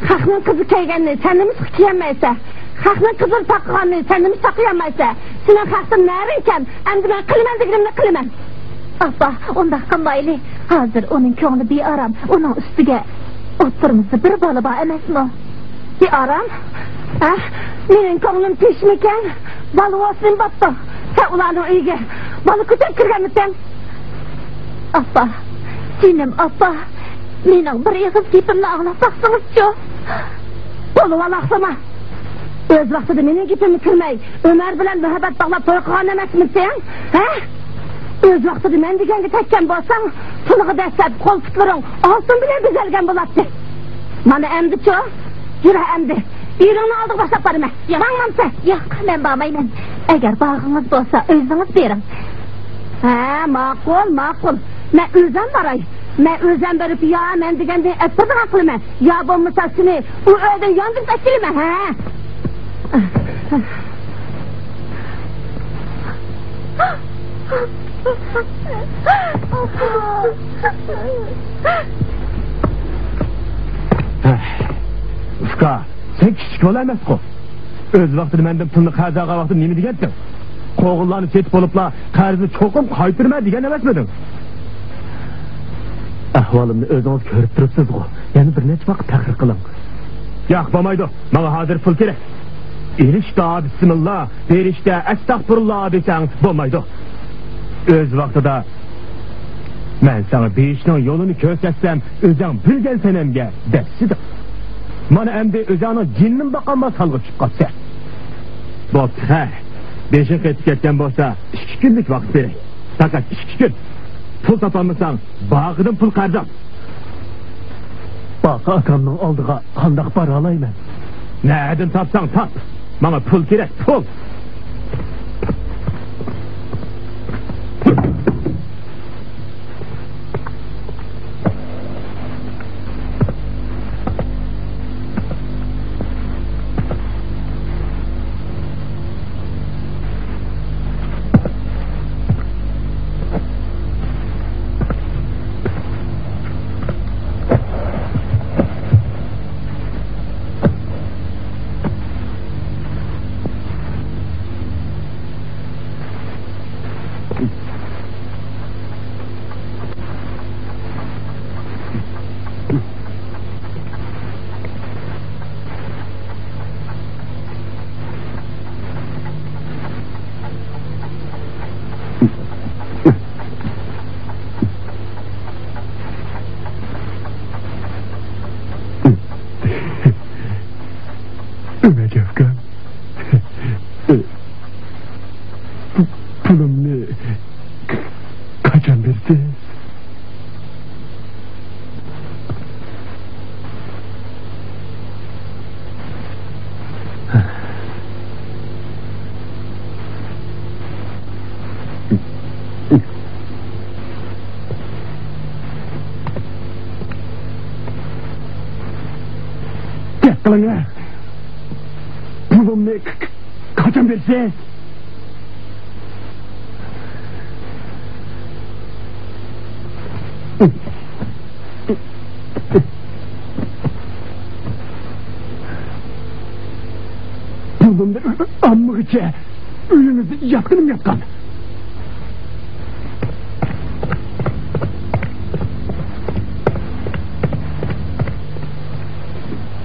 خەقنىڭ قىزى كىيگەننى سەن نېمىشقا كىيەلمەيسەن؟ خەقنىڭ قىزىنى تاقىغاننى سەن نېمىشقا تاقىيالمايسەن؟ سېنىڭ خەقتىن نەرىڭ كەم، ئەمدى مەن قىلىمەن دېگىنىمنى قىلىمەن. ئاپا، ئۇنداق قىلمايلى. ھازىر ئۇنىڭ كۆڭلى بىئارام، ئۇنىڭ ئۈستىگە ئوتتۇرىمىزدا بىر بالا بار ئەمەسمۇ؟ بىئارام؟ ھە؟ مېنىڭ كۆڭلۈم تىنچمىكەن؟ بالا بولسا نېمە بوپتۇ؟ سەن ئۇلارنىڭ ئۆيىگە بالا كۆتۈرۈپ كىرگەنمىسەن؟ ئاپا، جېنىم ئاپا، مېنىڭ بىر ئېغىز گېپىمنى ئاڭلاپ باقسىڭىزچۇ؟ بولۇۋال ئاقسىما. ئۆز ۋاقتىدا مېنىڭ گېپىمنى كىرمەي، ئۆمەر بىلەن مۇھەببەت باغلاپ توي قىلغان ئەمەسمىسەن؟ ھە؟ ئۆز ۋاقتىدا مەن دېگەنگە تەگكەن بولساڭ، تۇلىغا دەسسەپ قول-پۇتلىرىڭ ئالتۇن بىلەن بېزەلگەن بولاتتى. مانا ئەمدىچۇ؟ يۈر ئەمدى. ئېرىڭنىڭ ئالدىغا باشلاپ بارىمەن. ياق. ماڭمامسەن؟ ياق، مەن بارمايمەن. ئەگەر بارغىڭىز بولسا، ئۆزىڭىز بېرىڭ. ھە، ماقۇل، ماقۇل. مەن ئۆزۈم باراي. مەن ئۆزۈم بېرىپ، يا مەن دېگەندىن ئەتتىرىدىغان قىلىمەن. يا بولمىسا سېنى ئۇ ئۆيدىن ياندۇرۇپ ئەكېلىمەن، ھە؟ ئۇكا، سەن كىچىك بالا ئەمەسقۇ. ئۆز ۋاقتىدا مەندىن پۇلنى قەرز ئالغان ۋاقتىدا نېمە دېگەنتىڭ؟ قوغۇنلارنى سېتىپ بولۇپلا، قەرزنى چوقۇم قايتۇرىمەن دېگەن ئەمەسمىدىڭ؟ ئەھۋالىمنى ئۆزىڭىز كۆرۈپ تۇرۇپسىزغۇ. يەنە بىر نەچچە ۋاقىت تەخىر قىلىڭ. ياق، بولمايدۇ. ماڭا ھازىر پۇل كېرەك. ئېرىشتە بىسمىللا، بېرىشتە ئەستەغپۇرۇللا دېسەڭ بولمايدۇ. ئۆز ۋاقتىدا مەن ساڭا بېرىشنىڭ يولىنى كۆرسەتسەم، ئۆزۈڭ بىلگەن سەنەمگە دەسسىدىڭ. مانا ئەمدى ئۆزۈڭنىڭ جېنىنىمۇ باقالماس ھالغا چۈشۈپ قاپسەن. بوپتۇ، خەير. بېشىڭ قېتىپ كەتكەن بولسا، ئىككى كۈنلۈك ۋاقىت بېرەي. پەقەت ئىككى كۈن. پۇل تاپالمىساڭ، باغىدىن پۇل قەرز ئال. باقا ئاكامنىڭ ئالدىغا قانداق بارالايمەن؟ نەدىن تاپساڭ تاپ. ماڭا پۇل كېرەك، پۇل. ئۆمەر ئاكام، پۇلۇمنى قاچان بېرىسىز؟ گەپ قىلىڭە. پۇلۇمنى ق-، ق-، قاچان بېرىسىز؟ پۇلۇمنى ئالمىغۇچە ئۆيىڭىزدە ياتقىنىم ياتقان.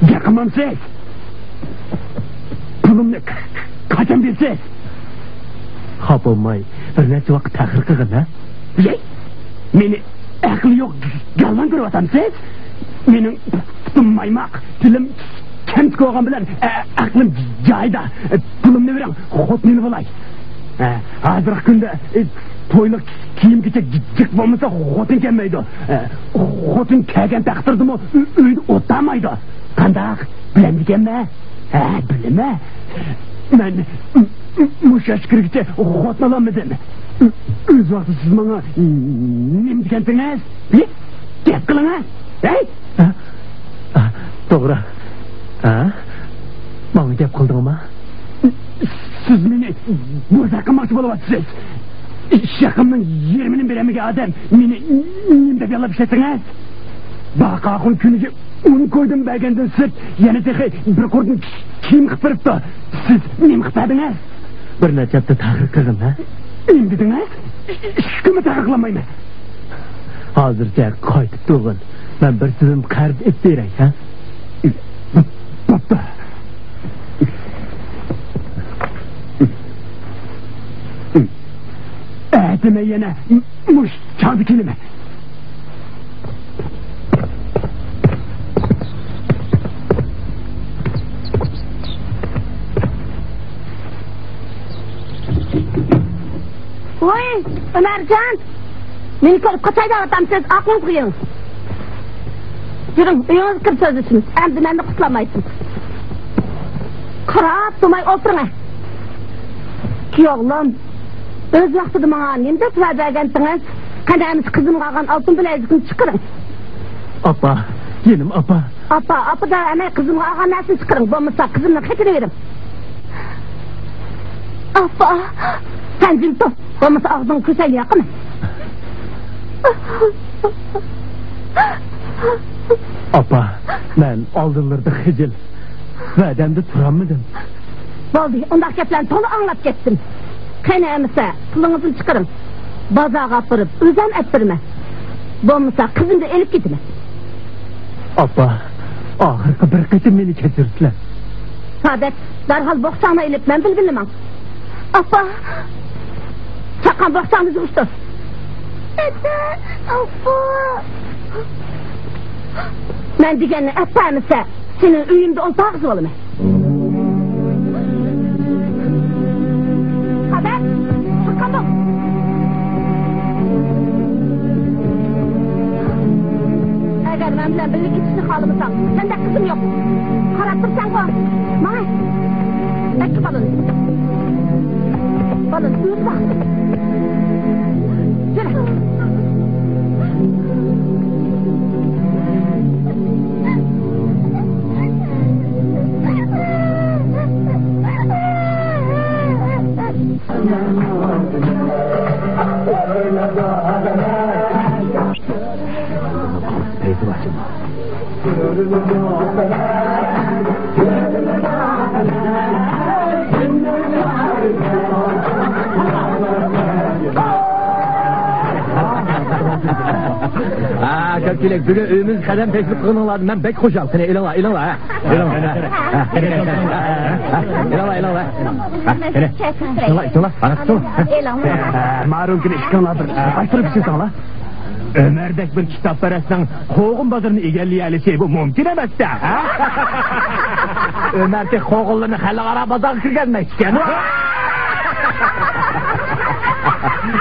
گەپ قىلمامسىز؟ پۇلۇمنى دېسىز. خاپا بولماي، بىر نەچچە ۋاقىت تەخىر قىلغىن، ھە؟ يەي! مېنى ئەقلى يوق گالۋاڭ كۆرۈۋاتامسىز؟ مېنىڭ پۇتۇم مايماق، تىلىم كەمتۈك بولغان بىلەن، ئە، ئەقلىم جايىدا. پۇلۇمنى بېرىڭ، خوتۇن ئېلىپ ئالاي. ئە، ھازىرقى كۈندە، ئە، تويلۇق كىيىم-كېچەك جىق بولمىسا خوتۇن كەلمەيدۇ. ئە، خوتۇن كەلگەن تەقدىردىمۇ ئۆ-، ئۆيدە ئولتۇرمايدۇ. قانداق؟ بىلەمدىكەنمەن؟ ھە، بىلىمەن. مەن م-، م-، مۇشۇ ياشقا كىرگۈچە خوتۇن ئالالمىدىم. ئۆ-، ئۆز ۋاقتىدا سىز ماڭا نېمە دېگەنتىڭىز؟ ھە؟ گەپ قىلىڭ، ھە؟ ھەي! ھە؟ ھە، توغرا. ھە؟ ماڭا گەپ قىلدىڭما؟ سىز مېنى بوزەك قىلماقچى بولۇۋاتىسىز. يېقىمنىڭ يېرىمىنى بېرەلمىگەن ئادەم مېنى نېمە دەپ يالاپ ئىشلەتتىڭىز؟ باقا ئاخۇن كۈنىگە ئون كويدىن بەرگەندىن سىرت، يەنە تېخى بىر قۇردىن كىيىم قىلىپ بېرىپتۇ. سىز نېمە قىلىپ بەردىڭىز؟ بىر نەچچە ھەپتە تەخىر قىلغىن، ھە؟ نېمە دېدىڭىز؟ ئىككى كۈنمۇ تەخىر قىلالمايمەن. ھازىرچە قايتىپ تۇرغىن. مەن بىر تىزىم قەرز ئېلىپ بېرەي، ھە؟ بوپتۇ. ئەتە مەن يەنە مۇشۇ چاغدا كېلىمەن. ۋوي، ئۆمەرجان! مېنى كۆرۈپ قاچاي دەۋاتامسىز؟ ئاقلىڭىزغا كېلىڭ. يۈرۈڭ، ئۆيىڭىزگە كىرىپ سۆزلىشىمىز. ئەمدى مەندىن قۇتۇلالمايسىز. قاراپ تۇرماي ئولتۇرۇڭ، ھە. كۈيئوغلۇم، ئۆز ۋاقتىدا ماڭا نېمە دەپ ۋەدە بەرگەنتىڭىز؟ قېنى، ئەمىسە قىزىمغا ئالغان ئالتۇن بىلەزۈكنى چىقىرىڭ. ئاپا، يېنىم ئاپا. ئاپا، ئاپا دەۋەرمەي، قىزىمغا ئالغان نەرسىنى چىقىرىڭ، بولمىسا قىزىمنىڭ خېتىنى بېرىڭ. ئاپا، سەن جىم تۇر، بولمىسا ئاغزىڭنى كۆسەيلى ياقىمەن. ئاپا، مەن ئالدىنلىرىدا خىجىل، ۋەدەمدە تۇرالمىدىم. بولدى، ئۇنداق گەپلەرنى تولا ئاڭلاپ كەتتىم. قېنى ئەمىسە، پۇلىڭىزنى چىقىرىڭ. بازارغا ئاپىرىپ، ئۆزۈم ئەپ بېرىمەن. بولمىسا، قىزىمنى ئېلىپ كېتىمەن. ئاپا، ئاخىرقى بىر قېتىم مېنى كەچۈرسىلە. سادەت، دەرھال بوخچاڭنى ئېلىپ، مەن بىلەن بىللە ماڭ. ئاپا! چاققان بوخچاڭنى يىغىشتۇر. ئەتە، ئاپا! مەن دېگەننى ئەپ بەرمىسە، سېنى ئۆيۈمدە ئولتۇرغۇزۇۋالىمەن. خەۋەر، چىققان بول. ئەگەر مەن بىلەن بىللە كېتىشنى خالىمىساڭ، سەندەك قىزىم يوق. قاراپ تۇرساڭغۇ. ماڭە. ئەككە بالىنى. بالىنى ئۆزى باقسۇن. يۈرە. ھە، كۆپچىلىك، بۈگۈن ئۆيىمىزگە قەدەم تەشرىپ قىلغىنىڭلاردىن مەن بەك خۇشال. قېنى، ئېلىڭلار، ئېلىڭلار، ھە. ئېلىڭلار، ھە. ھە، ئېلىڭلار، ئېلىڭلار. ھە، قېنى. ئېلىڭلار، ئېلىڭلار. ھە. ئېلىڭلار. ھە، مارۇڭكىنى ئىككىڭلار بىر ئاچتۇرۇپ ئىچىسەڭلار. ئۆمەردەك بىر كىتابپەرەسنىڭ قوغۇن بازىرىنى ئىگىلىيەلىشى بۇ مۇمكىن ئەمەس-دە، ھە؟ ئۆمەر تېخى قوغۇنلىرىنى خەلقئارا بازارغا كىرگۈزمەپتىكەن.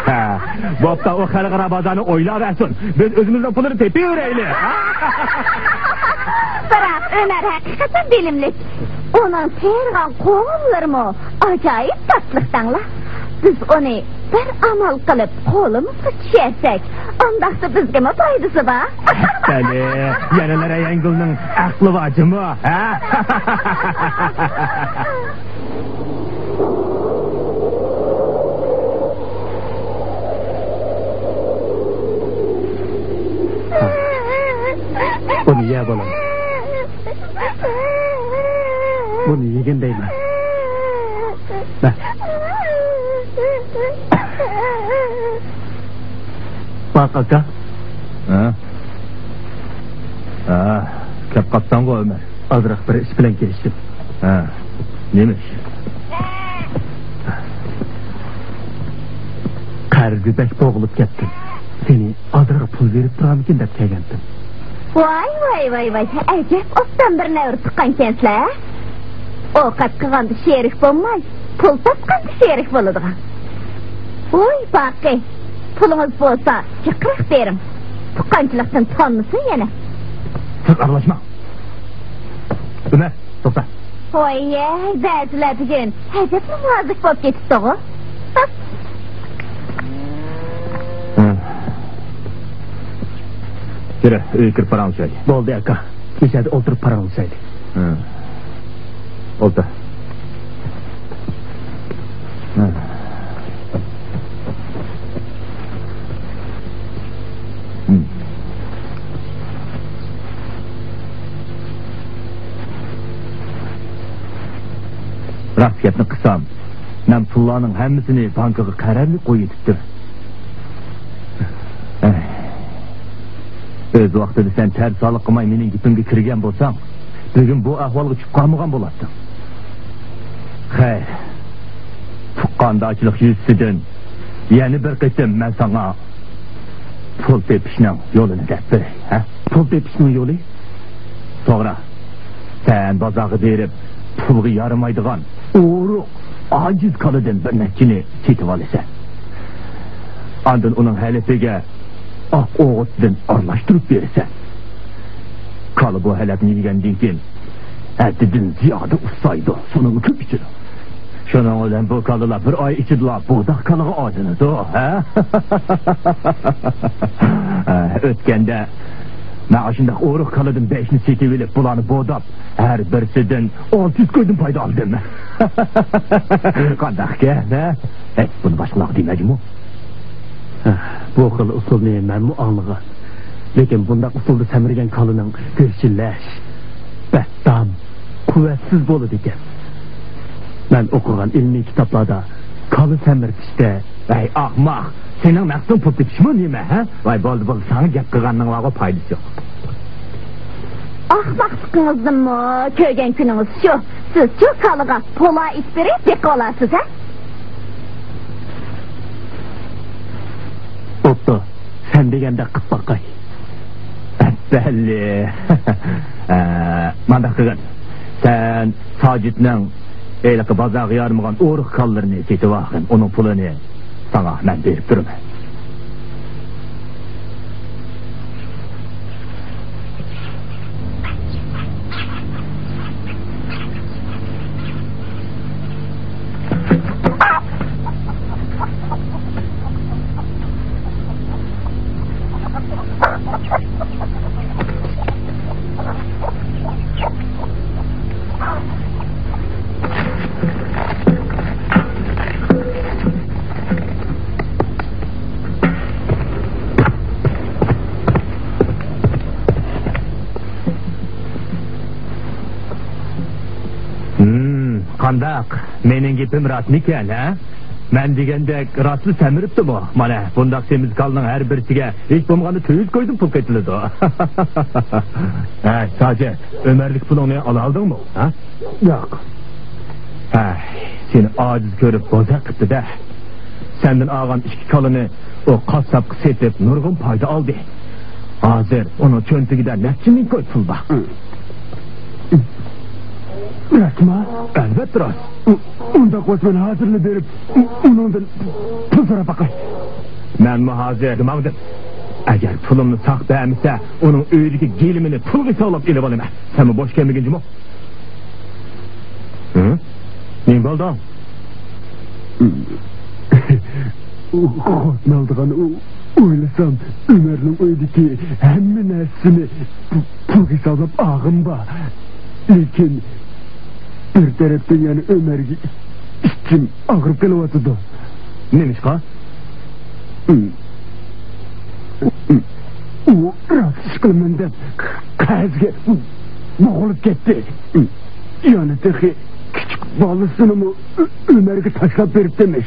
ھە، بوپتۇ، ئۇ خەلقئارا بازارنى ئويلاۋەرسۇن. بىز ئۆزىمىزنىڭ پۇلىنى تېپىۋېرەيلى. بىراق ئۆمەر ھەقىقەتەن بىلىملىك. ئۇنىڭ تېرىغان قوغۇنلىرىمۇ ئاجايىپ تاتلىق دەڭلا. بىز ئۇنى بىر ئامال قىلىپ قولىمىزغا چۈشۈرسەك، ئۇنداقتا بىزگىمۇ پايدىسى بار. بەلى، يەنىلا رەيھانگۈلنىڭ ئەقلى بار جۇمۇ، ھە؟ بۇنى يە، بالام. بۇنى يېگىن دەيمەن. مە. باق، ئاكا. ھە؟ ھە، كەپ قاپساڭغۇ، ئۆمەر. ئازراق بىر ئىش بىلەن كېلىشتىم. ھە، نېمە ئىش؟ ھەرگىز بەك بوغۇلۇپ كەتتىم. سېنى ئازراق پۇل بېرىپ تۇرامىكىن دەپ كەلگەنتىم. ۋاي، ۋاي، ۋاي، ۋاي، ئەجەب ئوبدان بىر نەۋرە تۇغقانكەنسىلەر. ئوقەت قىلغاندا شېرىك بولماي، پۇل تاپقاندا شېرىك بولىدىغان. ۋوي باقى، پۇلىڭىز بولسا جىقراق بېرىڭ. تۇغقانچىلىقتىن تونمىسۇن يەنە. سىز ئارىلاشماڭ. ئۆمەر، توختا. ۋوي، بەزىلەر بۈگۈن ئەجەبمۇ نازۇك بولۇپ كېتىپتىغۇ. ھە. يۈرە، ئۆيگە كىرىپ پاراڭلىشايلى. بولدى، ئاكا. مۇشۇ يەردە ئولتۇرۇپ پاراڭلىشايلى. ھە. ئولتۇر. ھە. ھىم. راست گەپنى قىلسام، مەن پۇللارنىڭ ھەممىسىنى بانكىغا قەرەللىك قويۇۋېتىپتىم. ئۆز ۋاقتىدا سەن تەرسالىق قىلماي مېنىڭ گېپىمگە كىرگەن بولساڭ، بۈگۈن بۇ ئەھۋالغا چۈشۈپ قالمىغان بولاتتىڭ. خەير، تۇغقاندارچىلىق يۈزىسىدىن يەنە بىر قېتىم مەن ساڭا پۇل تېپىشنىڭ يولىنى دەپ بېرەي، ھە؟ پۇل تېپىشنىڭ يولى؟ توغرا. سەن بازارغا بېرىپ، پۇلغا يارىمايدىغان ئورۇق، ئاجىز كالىدىن بىر نەچچىنى سېتىۋالىسەن. ئاندىن ئۇنىڭ ھەلىپىگە ئاق ئوغۇتتىن ئارىلاشتۇرۇپ بېرىسەن. كالا بۇ ھەلەپنى يېگەندىن كېيىن، ھەددىدىن زىيادە ئۇسسايدۇ، سۇنىمۇ كۆپ ئىچىدۇ. شۇنىڭ بىلەن بۇ كالىلار بىر ئاي ئىچىدىلا بورداق كالىغا ئايلىنىدۇ، ھە؟ ئۆتكەندە مەن ئاشۇنداق ئورۇق كالىدىن بەشنى سېتىۋېلىپ، بۇلارنى بورداپ، ھەر بىرسىدىن ئالتە يۈز كويدىن پايدا ئالدىم. قانداقكەن، ھە؟ ھەي، بۇنى باشقىلارغا دېمەجمۇ؟ بۇ خىل ئۇسۇلنى مەنمۇ ئاڭلىغان. لېكىن بۇنداق ئۇسۇلدا سەمرىگەن كالىنىڭ گۆشى لەش، بەتتام، قۇۋۋەتسىز بولىدىكەن. مەن ئوقۇغان ئىلمىي كىتابلاردا كالا سەمرىتىشتە. ۋەي ئاخماق، سېنىڭ مەقسىتىڭ پۇل تېپىشمۇ نېمە، ھە؟ ۋاي بولدى، بولدى، ساڭا گەپ قىلغاننىڭ بارغۇ پايدىسى يوق. ئاخماقلىقىڭىزنىمۇ كۆرگەن كۈنىڭىز شۇ. سىزچۇ كالىغا پولا ئېتىپ بېرىپ بېقىۋالارسىز، ھە؟ بوپتۇ، سەن دېگەندەك قىپ باقاي. بەللى. ئە، مانداق قىلغىن. سەن ساجىتنىڭ ھېلىقى بازارغا يارىمىغان ئورۇق كالىلىرىنى سېتىۋالغىن. ئۇنىڭ پۇلىنى ساڭا مەن بېرىپ تۇرىمەن. ھىم، قانداق؟ مېنىڭ گېپىم راستمىكەن، ھە؟ مەن دېگەندەك راستلا سەمرىپتىمۇ؟ مانا، بۇنداق سېمىز كالىنىڭ ھەر بىرسىگە ھېچ بولمىغاندا تۆت يۈز كويدىن پۇل قېتىلىدۇ. ھە، ساجىت، ئۆمەرلىك پۇلۇڭنى ئالالدىڭمۇ، ھە؟ ياق. ھە، سېنى ئاجىز كۆرۈپ بوزەك قىپتۇ-دە. سەندىن ئالغان ئىككى كالىنى ئۇ قاسساپقا سېتىپ نۇرغۇن پايدا ئالدى. ھازىر ئۇنىڭ چۆنتىكىدە نەچچە مىڭ كوي پۇل بار. راستمۇ؟ ئەلۋەتتە راست. ئۇ-، ئۇنداق بولسا مەن ھازىرلا بېرىپ، ئۇ-، ئۇنىڭدىن پۇل سوراپ باقاي. مەنمۇ ھازىر ماڭدىم. ئەگەر پۇلۇمنى ساق بەرمىسە، ئۇنىڭ ئۆيىدىكى گىلىمىنى پۇلغا ھېسابلاپ ئېلىۋالىمەن. سەنمۇ بوش كەلمىگىن جۇمۇ. ھە؟ نېمە بولدى؟ خوتۇن ئالىدىغان ئويلىسام، ئۆمەرنىڭ ئۆيىدىكى ھەممە نەرسىنى پۇلغا ھېسابلاپ ئالغىنىم بار. لېكىن بىر تەرەپتىن يەنە ئۆمەرگە ئىچىم ئاغرىپ قېلىۋاتىدۇ. نېمىشقا؟ ئۇ راست ئىش قىلىمەن دەپ قەرزگە بوغۇلۇپ كەتتى. يەنە تېخى كىچىك بالىسىنىمۇ ئۆ-، ئۆمەرگە تاشلاپ بېرىپتىمىش.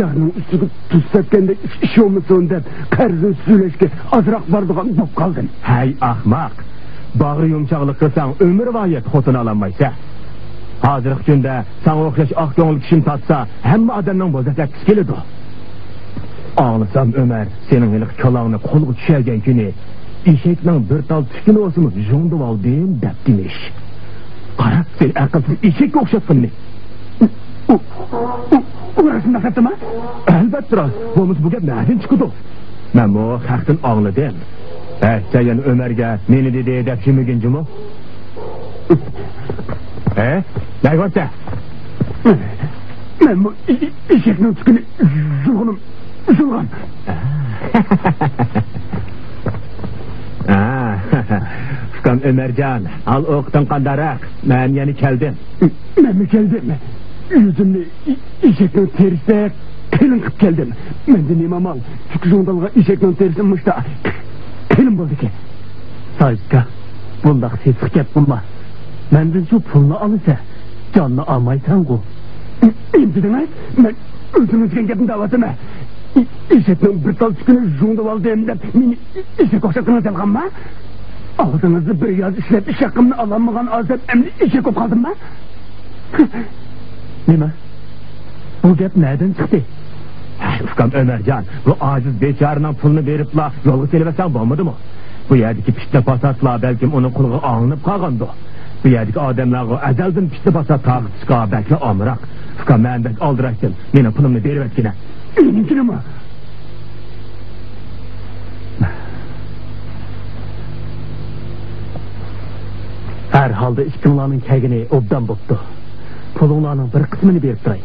يارنىڭ ئۈستىگە تۇز سەپكەندەك ئىش، ئىش بولمىسۇن دەپ قەرزنى سۈلەشكە ئازراق بارىدىغان بولۇپ قالدىم. ھەي ئاخماق! باغرى يۇمشاقلىق قىلساڭ ئۆمۈرۋايەت خوتۇن ئالالمايسەن. ھازىرقى كۈندە ساڭا ئوخشاش ئاق كۆڭۈل كىشىنى تاپسا ھەممە ئادەمنىڭ بوزەك ئەتكۈسى كېلىدۇ. ئاڭلىسام، ئۆمەر، سېنىڭ ھېلىقى كالاڭنى قولغا چۈشۈرگەن كۈنى ئېشەكنىڭ بىر تال تۈكىنى بولسىمۇ ژۇڭدىۋالدىم دەپتىمىش. قارا، سېنى ئەقىلسىز ئېشەككە ئوخشاتقىنىنى. ئۇ، ئۇ، ئۇ، ئۇ راستىنداق دەپتىما؟ ئەلۋەتتە راست. بولمىسا بۇ گەپ نەدىن چىقىدۇ؟ مەنمۇ خەقتىن ئاڭلىدىم. ھە، سەن يەنە ئۆمەرگە مېنى دېدى دەپ جىمىگىن جۇمۇ. ھە؟ نەگە بارسەن؟ مەنمۇ ئېشەكنىڭ تۈكىنى ژۇلغىنىم، ژۇلغان. ئۇكام ئۆمەرجان، ھال ئوقىتىڭ قانداقراق؟ مەن يەنە كەلدىم. مەنمۇ كەلدىم. يۈزۈمنى ئېشەكنىڭ تېرىسىدەك قېلىن قىلىپ كەلدىم. مەندە نېمە ئامال؟ تۈك ژۇڭدالغان ئېشەكنىڭ تېرىسى مۇشتا قېلىن بولىدىكەن. ساجىكا، بۇنداق سېسىق گەپ قىلما. مەندىن شۇ پۇلنى ئالىسەن، جاننى ئالمايسەنغۇ. نېمە دېدىڭىز؟ مەن ئۆزىڭىز دېگەن گەپنى دەۋاتىمەن. ئېشەكنىڭ بىر تال تۈكىنى ژۇڭدىۋالدىم دەپ مېنى ئېشەككە ئوخشاتقىنىڭىز يالغانمۇ؟ ئاغزىڭىزدا بىر ياز ئىشلەپ ئىش ھەققىمنى ئالالمىغان ئادەم ئەمدى ئېشەك بولۇپ قالدىممۇ؟ نېمە؟ بۇ گەپ نەدىن چىقتى؟ ھەي، ئۇكام ئۆمەرجان، بۇ ئاجىز بىچارىنىڭ پۇلىنى بېرىپلا يولغا سېلىۋەتسەڭ بولمىدىمۇ؟ بۇ يەردىكى پىتنە پاساتلار بەلكىم ئۇنىڭ قۇلىقىغا ئاڭلىنىپ قالغاندۇ. بۇ يەردىكى ئادەملەرغۇ ئەزەلدىن پىتنە پاسات تارقىتىشقا بەكلا ئامراق. ئۇكام، مەن بەك ئالدىراش. مېنىڭ پۇلۇمنى بېرىۋەتكىنە. مېنىڭكىنىمۇ؟ ھەر ھالدا ئىككىڭلارنىڭ كەلگىنى ئوبدان بوپتۇ. پۇلۇڭلارنىڭ بىر قىسمىنى بېرىپ تۇراي.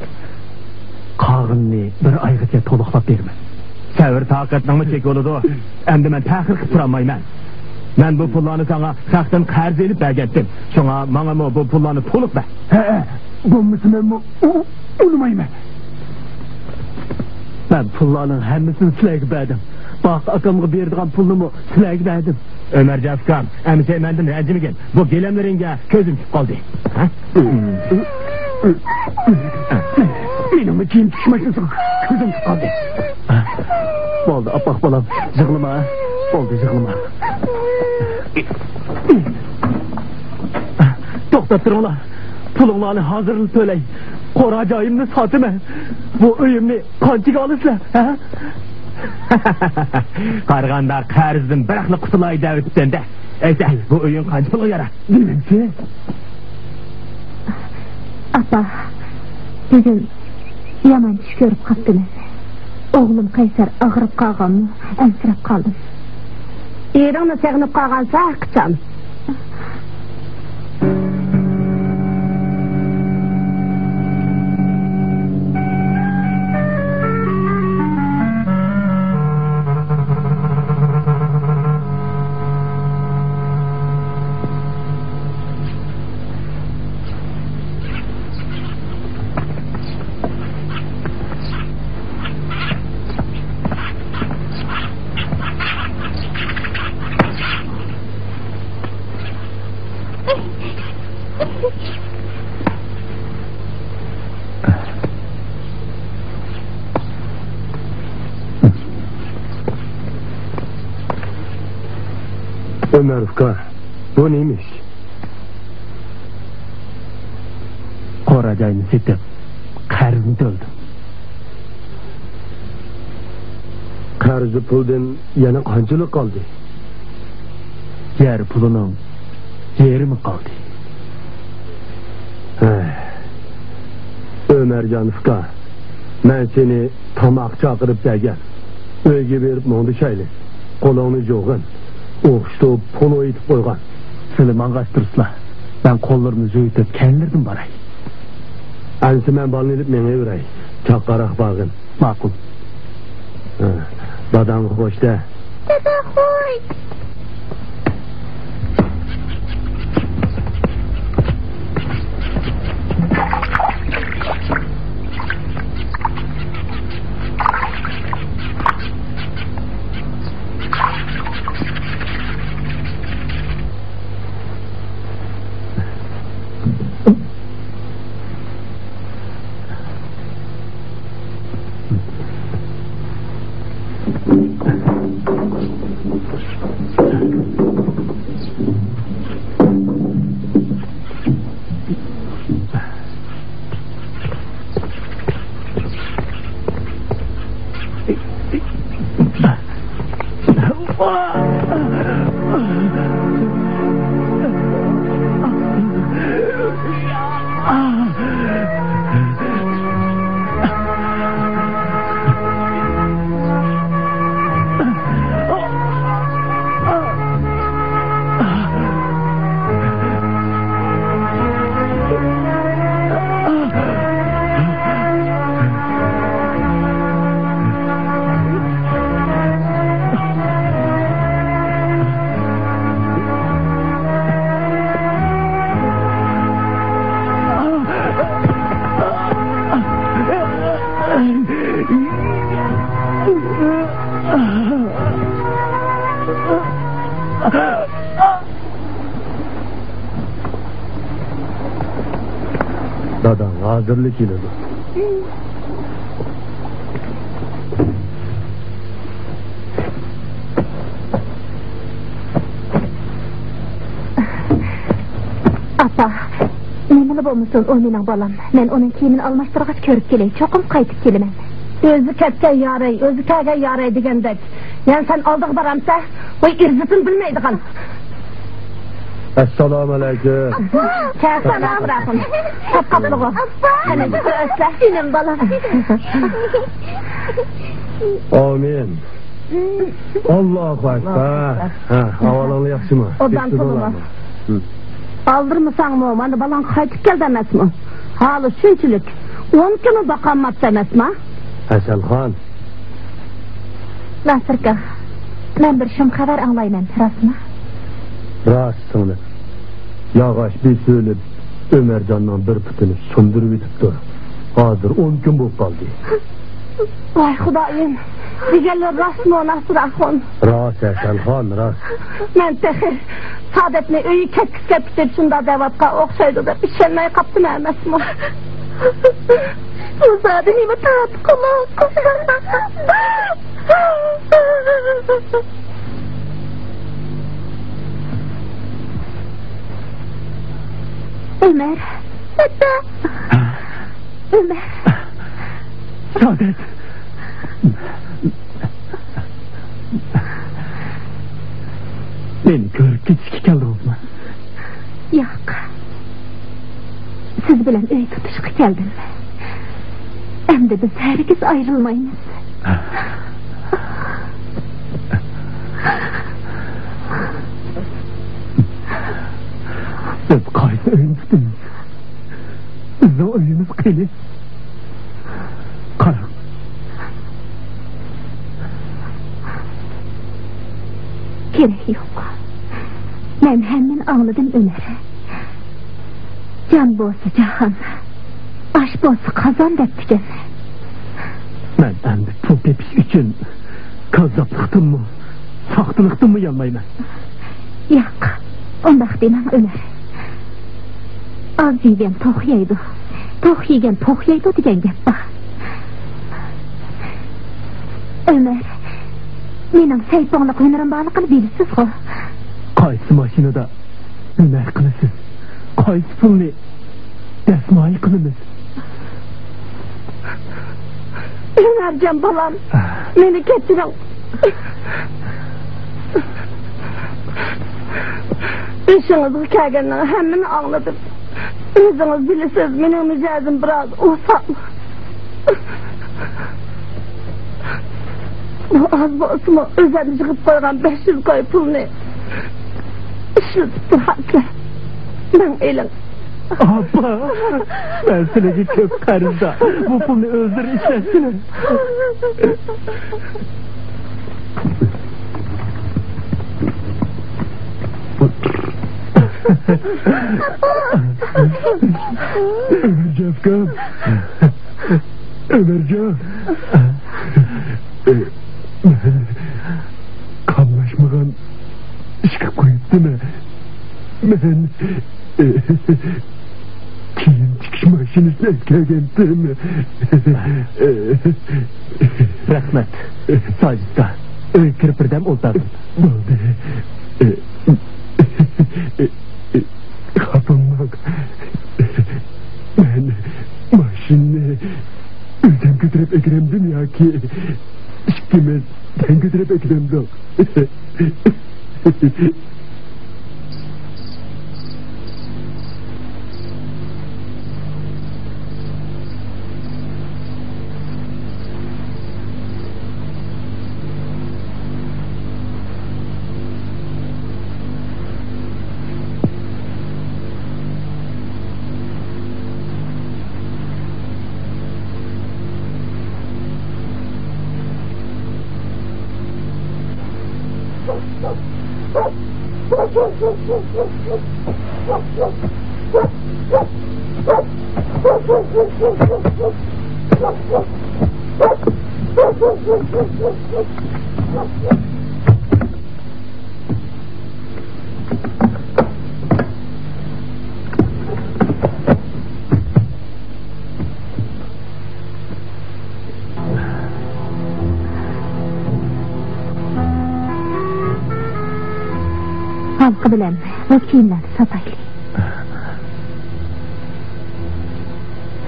قالغىنىنى بىر ئايغىچە تولۇقلاپ بېرىمەن. سەۋر تاقەتنىڭمۇ چېكى بولىدۇ. ئەمدى مەن تەخىر قىلىپ تۇرالمايمەن. مەن بۇ پۇللارنى ساڭا خەقتىن قەرز ئېلىپ بەرگەنتىم. شۇڭا ماڭىمۇ بۇ پۇللارنى تولۇق بەر. ھەئە، بولمىسا مەنمۇ ئۇ-، ئۇنىمايمەن. مەن پۇللارنىڭ ھەممىسىنى سىلەرگە بەردىم. باقى ئاكامغا بېرىدىغان پۇلنىمۇ سىلەرگە بەردىم. ئۆمەرجان ئۇكام، ئەمىسە مەندىن رەنجىمىگىن. بۇ گىلەملىرىڭگە كۆزۈم چۈشۈپ قالدى. ھە؟ مېنىڭمۇ كىيىم تىكىش ماشىنىسىغا كۆزۈم چۈشۈپ قالدى. بولدى، ئاپئاق بالام، يىغلىما. بولدى، يىغلىما. توختاپ تۇرۇڭلار. پۇلۇڭلارنى ھازىرلا تۆلەي. قورا جايىمنى ساتىمەن. بۇ ئۆيۈمنى قانچىگە ئالىسىلەر، ھە؟ قارىغاندا قەرزدىن بىراقلا قۇتۇلاي دەۋېتىپسەن-دە. ئەيسە، بۇ ئۆيۈڭ قانچە پۇلغا يارار؟ دېمەمسە. ئاپا، بۈگۈن يامان چۈش كۆرۈپ قاپتىمەن. ئوغلۇم قەيسەر ئاغرىپ قالغانمۇ، ئەنسىرەپ قالدىم. ئېرىڭنى سېغىنىپ قالغانسەن، قىچان. ئۆمەر ئۇكا، بۇ نېمە ئىش؟ قورا جاينى سېتىپ، قەرزنى تۆلىدىم. قەرزى پۇلدىن يەنە قانچىلىك قالدى؟ يەر پۇلىنىڭ يېرىمى قالدى. ھە. ئۆمەرجان ئۇكا، مەن سېنى تاماق چاقىرىپ بەرگەن. ئۆيگە بېرىپ مۇڭدىشايلى. قولۇڭنى جۇغىن. ئوخشىتىپ پولۇ ئېيتىپ قويغان. سىلى ماڭغاچ تۇرسىلا، مەن قوللىرىمنى جۇيۇتۇپ كەينىلىرىدىن باراي. ئەمسە مەن بالىنى ئېلىپ مېڭىۋېرەي. چاققانراق بارغىن. ماقۇل. ھە، داداڭغا خوش دە. دادا خوش. ھازىرلا كېلىدۇ. ئاپا، نېمىلا بولمىسۇن، ئۇ مېنىڭ بالام. مەن ئۇنىڭ كىيىمىنى ئالماشتۇرغاچ كۆرۈپ كېلەي، چوقۇم قايتىپ كېلىمەن. ئۆزى كەتكەن ياراي، ئۆزى كەلگەن ياراي دېگەندەك. يەنە سەن ئالدىغا بارامسەن؟ ۋاي، ئىززىتىنى بىلمەيدىغان. ئەسسالامۇ ئەلەيكۇم. كەلسەن، ئابدۇراخۇن. كەپ قاپلىغۇ. قېنى، كۆرۈۋەتسە. جېنىم بالام. ئامىن. ئاللاھۇ ئەكبەر. ھە، ئەھۋالىڭلار ياخشىمۇ؟ ئوبدان تۇرۇڭلار. ھە. ئالدىرمىساڭمۇ، مانا بالاڭ قايتىپ كەلدى ئەمەسمۇ؟ ھالى شۇنچىلىك. ئون كۈنمۇ باقالماپتۇ ئەمەسما؟ ھەسەلخان. ناسىركا، مەن بىر شۇم خەۋەر ئاڭلايمەن، راستمۇ؟ راست، سىڭلىم. ياغاچ بېسىۋېلىپ، ئۆمەرجاننىڭ بىر پۇتىنى سۇندۇرۇۋېتىپتۇ. ھازىر ئون كۈن بولۇپ قالدى. ۋاي خۇدايىم، دېگەنلىرى راستمۇ، ناسىر ئاخۇن؟ راست، ھەسەلخان، راست. مەن تېخى سادەتنى ئۆيىگە كەتكۈزۈپ كېتىپ شۇنداق دەۋاتقان ئوخشايدۇ دەپ ئىشەنمەي قاپتىمەن ئەمەسمۇ؟ بۇ زادى نېمە تارتقۇلۇق؟ ئۆمەر. ئاتا. ئۆمەر. سادەت. مېنى كۆرۈپ كېتىشكە كەلدىڭىزمۇ؟ ياق. سىز بىلەن ئۆي تۇتۇشقا كەلدىم. ئەمدى بىز ھەرگىز ئايرىلمايمىز. بىز قايسى ئۆينى تۇتىمىز؟ بىزنىڭ ئۆيىمىز قېنى؟ قاراڭ. كېرەك يوق. مەن ھەممىنى ئاڭلىدىم، ئۆمەر. جان بولسا جاھان، ئاش بولسا قازان دەپتىكەن. مەن ئەمدى پۇل تېپىش ئۈچۈن كاززاپلىقتىنمۇ، ساختىلىقتىنمۇ يانمايمەن. ياق، ئۇنداق دېمەڭ، ئۆمەر. ئاز يېگەن توق يەيدۇ، توق يېگەن پوق يەيدۇ دېگەن گەپ بار. ئۆمەر، مېنىڭ سەيپۇڭلۇق ھۈنىرىم بارلىقىنى بىلىسىزغۇ؟ قايسى ماشىنىدا ھۈنەر قىلىسىز؟ قايسى پۇلنى دەسمايە قىلىمىز؟ ئۆمەرجان بالام، مېنى كەچۈرۈڭ. بېشىڭىزغا كەلگەننىڭ ھەممىنى ئاڭلىدىم. ئۆزىڭىز بىلىسىز، مېنىڭ مىجەزىم بىراز ئوسال. بۇ ئاز بولسىمۇ، ئۆزۈم يىغىپ قويغان بەش يۈز كوي پۇلنى ئىشلىتىپ تۇرارسىلەر. مېڭىپ ئېلىڭ. ئاپا، مەن سىلەرگە كۆپ قەرزدار. بۇ پۇلنى ئۆزلىرى ئىشلەتسىلەر. ئۆمەرجان ئاكام. ئۆمەرجان. مەن قاملاشمىغان ئىش قىلىپ قويۇپتىمەن. مەن كىيىم تىكىش ماشىنىسىنى ئەكەلگەنتىم. رەھمەت، ساجىدكا. ئۆيگە كىرىپ بىردەم ئولتۇرغىن. بولدى. خاپا بولماڭ. مەن ماشىنىنى ئۆزۈم كۆتۈرۈپ ئەكىرەمدىم ياكى ئىككىمىز تەڭ كۆتۈرۈپ ئەكىرەمدۇق؟ بىلەن بۇ كىيىملەرنى ساتايلى.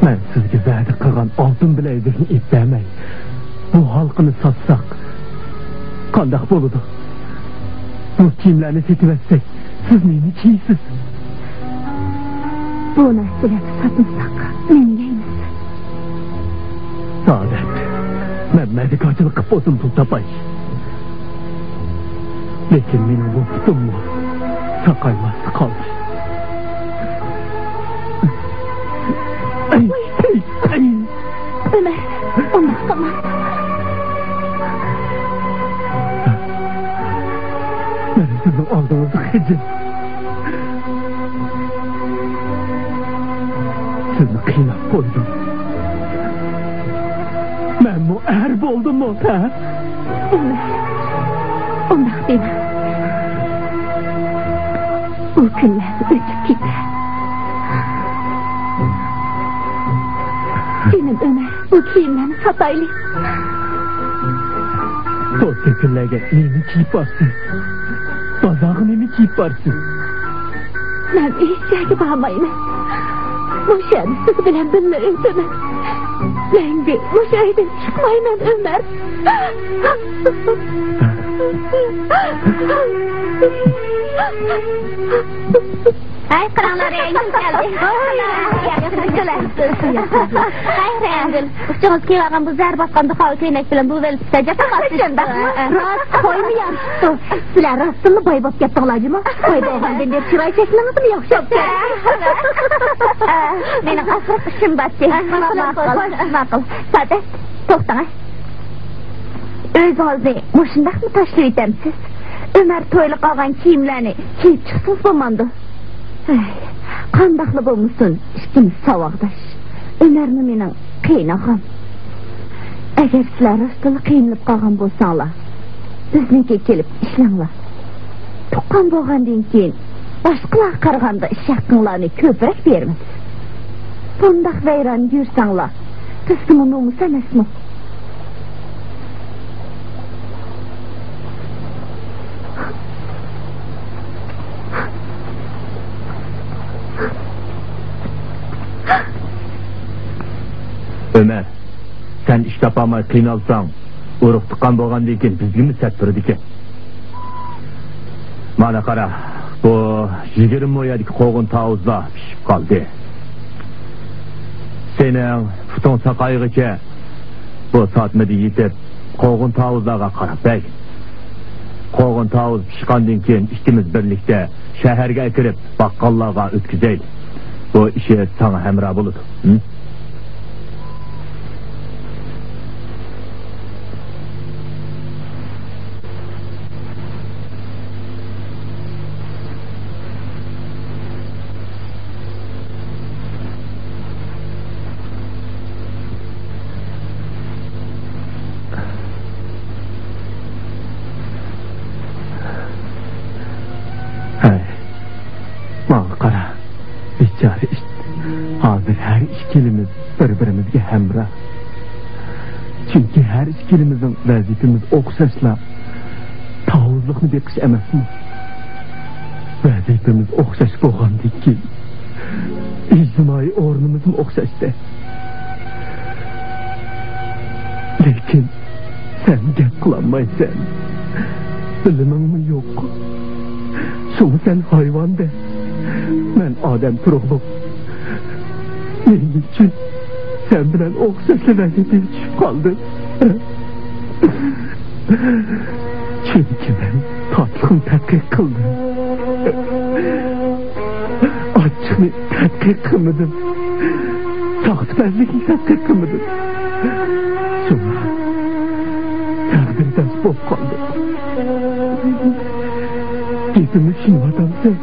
مەن سىزگە ۋەدە قىلغان ئالتۇن بىلەزۈكنى ئېلىپ بەرمەي، بۇ ھالقىنى ساتساق قانداق بولىدۇ؟ بۇ كىيىملەرنى سېتىۋەتسەك، سىز نېمە كىيىسىز؟ بۇ نەرسىلەرنى ساتمىساق نېمە يەيمىز؟ سائادەت، مەن مەدىكارچىلىق قىلىپ بولسىمۇ پۇل تاپاي. لېكىن مېنىڭ بۇ پۇتۇممۇ ساقايماستىن قالدى. ئۆمەر، ئۇنداق قىلما. مەن سىزنىڭ ئالدىڭىزدا خىجىل. سىزنى قىيناپ قويدۇم. مەنمۇ ئەر بولدۇممۇ، ھە؟ ئۇنداق دېمە. ئۇ كۈنلەر ئۆتۈپ كېتەر. جېنىم ئۆمەر، بۇ كىيىملەرنى ساتايلى. توسا كۈنلەرگە نېمە كىيىپ بارسىز؟ بازارغا نېمە كىيىپ بارسىز؟ مەن ھېچ يەرگە بارمايمەن. مۇشۇ يەردە سىز بىلەن بىللە ئۆتىمەن. مەڭگۈ مۇشۇ ئۆيدىن چىقمايمەن، ئۆمەر. ھەي، قاراڭلار، رەڭگۈل كەلدى. ھەي، رەڭگۈل، ئۇچىڭىز كىيىۋالغان بۇ زەر باسقان دۇخاۋا كۆينەك بىلەن بۇ ۋېلىسىپىت ئەجەب تاماشىچىن. شۇنداقمۇ؟ راست، قويمۇ يارىشىپتۇ. سىلەر راستتىنلا باي بوپ كەتتىڭلار جۇمۇ؟ باي بولغاندىن بېرى چىراي شەكلىڭىزمۇ ياخشى. ئە، مېنىڭ ئاخىرقى ئىشىم بارتى. ئە، ماقۇل، ماقۇل، ماقۇل. ماقۇل. سادەت، توختاڭ. ئۆزىڭىزنى مۇشۇنداقمۇ تاشلىۋېتەمسىز؟ ئۆمەر تويلۇق ئالغان كىيىملەرنى كىيىپ چىقسىڭىز بولمامدۇ؟ ھەي، قانداقلا بولمىسۇن، ئىككىمىز ساۋاقداش. ئۆمەرمۇ مېنىڭ قېيىنئاغام. ئەگەر سىلەر راستتىنلا قىينىلىپ قالغان بولساڭلار، بىزنىڭكىگە كېلىپ ئىشلەڭلار. تۇغقان بولغاندىن كېيىن، باشقىلارغا قارىغاندا ئىش ھەققىڭلارنى كۆپرەك بېرىمىز. بۇنداق ۋەيران يۈرسەڭلار، بىزگىمۇ نومۇس ئەمەسمۇ؟ ئۆمەر، سەن ئىش تاپالماي قىينالساڭ، ئۇرۇق تۇغقان بولغاندىن كېيىن بىزگىمۇ سەت تۇرىدىكەن. مانا قارا، بۇ يىگىرمە مو يەردىكى قوغۇن تاۋۇزلار پىشىپ قالدى. سېنىڭ پۇتۇڭ ساقايغىچە بۇ ساتمىدا يېتىپ، قوغۇن تاۋۇزلارغا قاراپ بەر. قوغۇن تاۋۇز پىشقاندىن كېيىن ئىككىمىز بىرلىكتە شەھەرگە ئەكىرىپ، باققاللارغا ئۆتكۈزەيلى. بۇ ئىشى ساڭا ھەمراھ بولىدۇ. ھە؟ ھەي، ماڭا قارا، بىچارە ئىت. ھازىر ھەر ئىككىلىمىز بىر-بىرىمىزگە ھەمراھ. چۈنكى ھەر ئىككىلىمىزنىڭ ۋەزىپىمىز ئوخشاشلا، تاۋۇزلۇقنى بېقىش ئەمەسمۇ؟ ۋەزىپىمىز ئوخشاش بولغاندىكىن، ئىجتىمائىي ئورنىمىزمۇ ئوخشاشتەك. لېكىن سەن گەپ قىلالمايسەن، بىلىمىڭمۇ يوق. شۇڭا سەن ھايۋاندەك، مەن ئادەم تۇرۇقلۇق. نېمە ئۈچۈن سەن بىلەن ئوخشاشلا ۋەزىپىگە چۈشۈپ قالدىم؟ چۈنكى مەن تاتلىقنى تەتقىق قىلدىم. ئاچچىقنى تەتقىق قىلمىدىم. ساختىپەزلىكنى تەتقىق قىلمىدىم. شۇڭا تەقدىرداش بولۇپ قالدىم. گېپىمنى چۈشىنىۋاتامسەن؟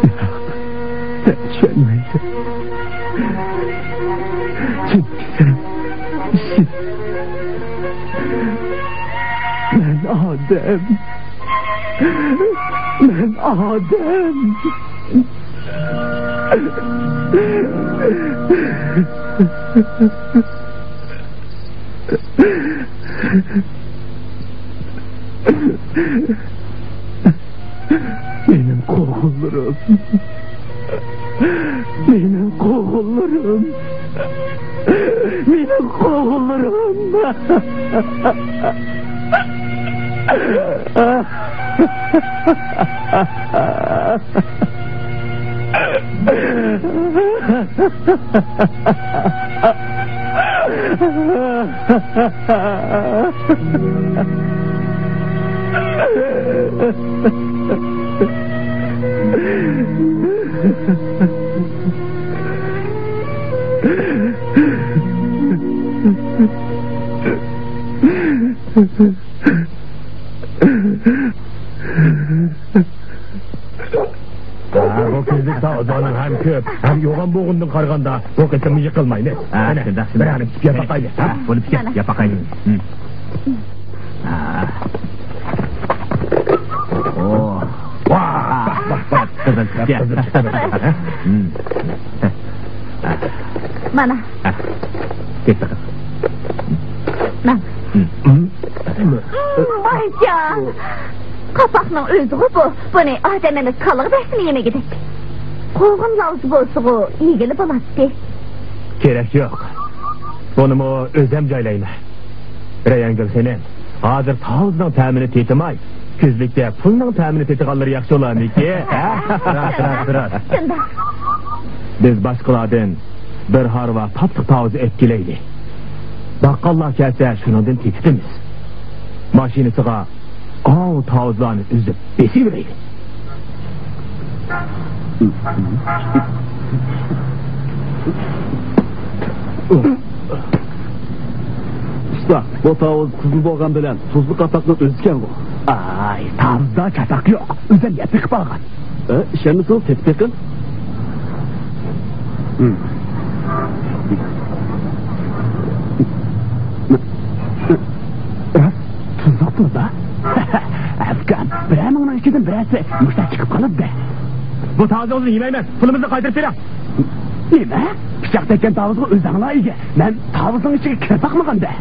ياق، سەن چۈشەنمەيسەن. چۈنكى سەن ئىشىت. مەن ئادەم. مەن ئادەم. قوغۇنلىرىم. مېنىڭ قوغۇنلىرىم. مېنىڭ قوغۇنلىرىم. ھە، بۇ كۈزلۈك تاۋۇزلارنىڭ ھەم كۆپ، ھەم يوغان بولغىنىدىن قارىغاندا، بۇ قېتىم يىقىلمايمىز. ھە، قېنى، شۇنداق، شۇنداق. بىر ئانا پىشىپ ياپاقايلى. ھە، بۇنى پىشىپ ياپاقايلى. ھە. ھە. ئوھ. ۋاھ، ۋاھ، ۋاھ، ۋاھ. قىزىل پىشىپ. قىزىل پىشىپ. ھە. ھە. مانا. ھە. كەت بېقىڭ. ماڭ. ۋايجان! قاپاقنىڭ ئۆزىغۇ بۇ. بۇنى ئادەمىمىز كالىغا بەرسىمۇ يېمىگۈدەك. قوغۇن لاۋزا بولسىغۇ يېگىلى بولاتتى. كېرەك يوق. بۇنىمۇ ئۆزەم جايلايمەن. رەيھانگۈل خېنىم، ھازىر تاۋۇزنىڭ تەمىنى تېتىماي، كۈزلۈكتە پۇلنىڭ تەمىنى تېتىغانلىرى ياخشى بولارمىكى؟ ھە؟ راست، راست، راست. شۇنداق. بىز باشقىلاردىن بىر ھارۋا تاتلىق تاۋۇز ئەپ كېلەيلى. باققانلار كەلسە، شۇنىڭدىن تېتىتىمىز. ماشىنىسىغا ئاۋۇ تاۋۇزلارنى ئۈزۈپ بېسىۋېرەيلى. ئۇستا، بۇ تاۋۇز قىزىل بولغان بىلەن تۇزلۇق قاپاقنىڭ ئۆزىكەنغۇ؟ ئاي، تاۋۇزدا چاتاق يوق. ئۆزەم يەپ بېقىپ ئالغان. ئە، ئىشەنمىسىڭىز تېتىپ بېقىڭ. راست، تۇزلۇقتۇ دا. ئەفكام، بىرەر مىڭنىڭ ئىچىدىن بىرەرسى مۇشۇنداق چىقىپ قالىدۇ. بۇ تاۋۇزىڭىزنى يېمەيمەن، پۇلىمىزنى قايتۇرۇپ بېرىڭ. نېمە؟ پىچاق تەگكەن تاۋۇزغا ئۆزەڭلار ئىگە. مەن تاۋۇزنىڭ ئىچىگە كىرىپ باقمىغان-دە.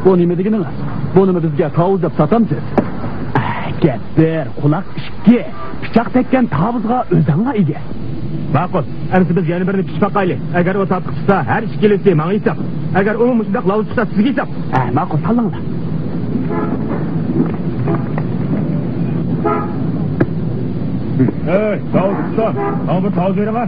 بۇ نېمە دېگىنىڭىز؟ بۇنىمۇ بىزگە تاۋۇز دەپ ساتامسىز؟ ئە، گەپ بىر، قۇلاق ئىككى. پىچاق تەگكەن تاۋۇزغا ئۆزەڭلار ئىگە. ماقۇل. ئەمسە بىز يەنە بىرنى پىچىپ باقايلى. ئەگەر ئۇ تاتلىق چىقسا، ھەر ئىككىلىسى ماڭا ھېساب. ئەگەر ئۇمۇ مۇشۇنداق لاۋۇز چىقسا، سىزگە ھېساب. ئە، ماقۇل، سالىڭلار. ئەي، تاۋۇز ئۇستا، ماڭا بىر تاۋۇز بېرىڭە.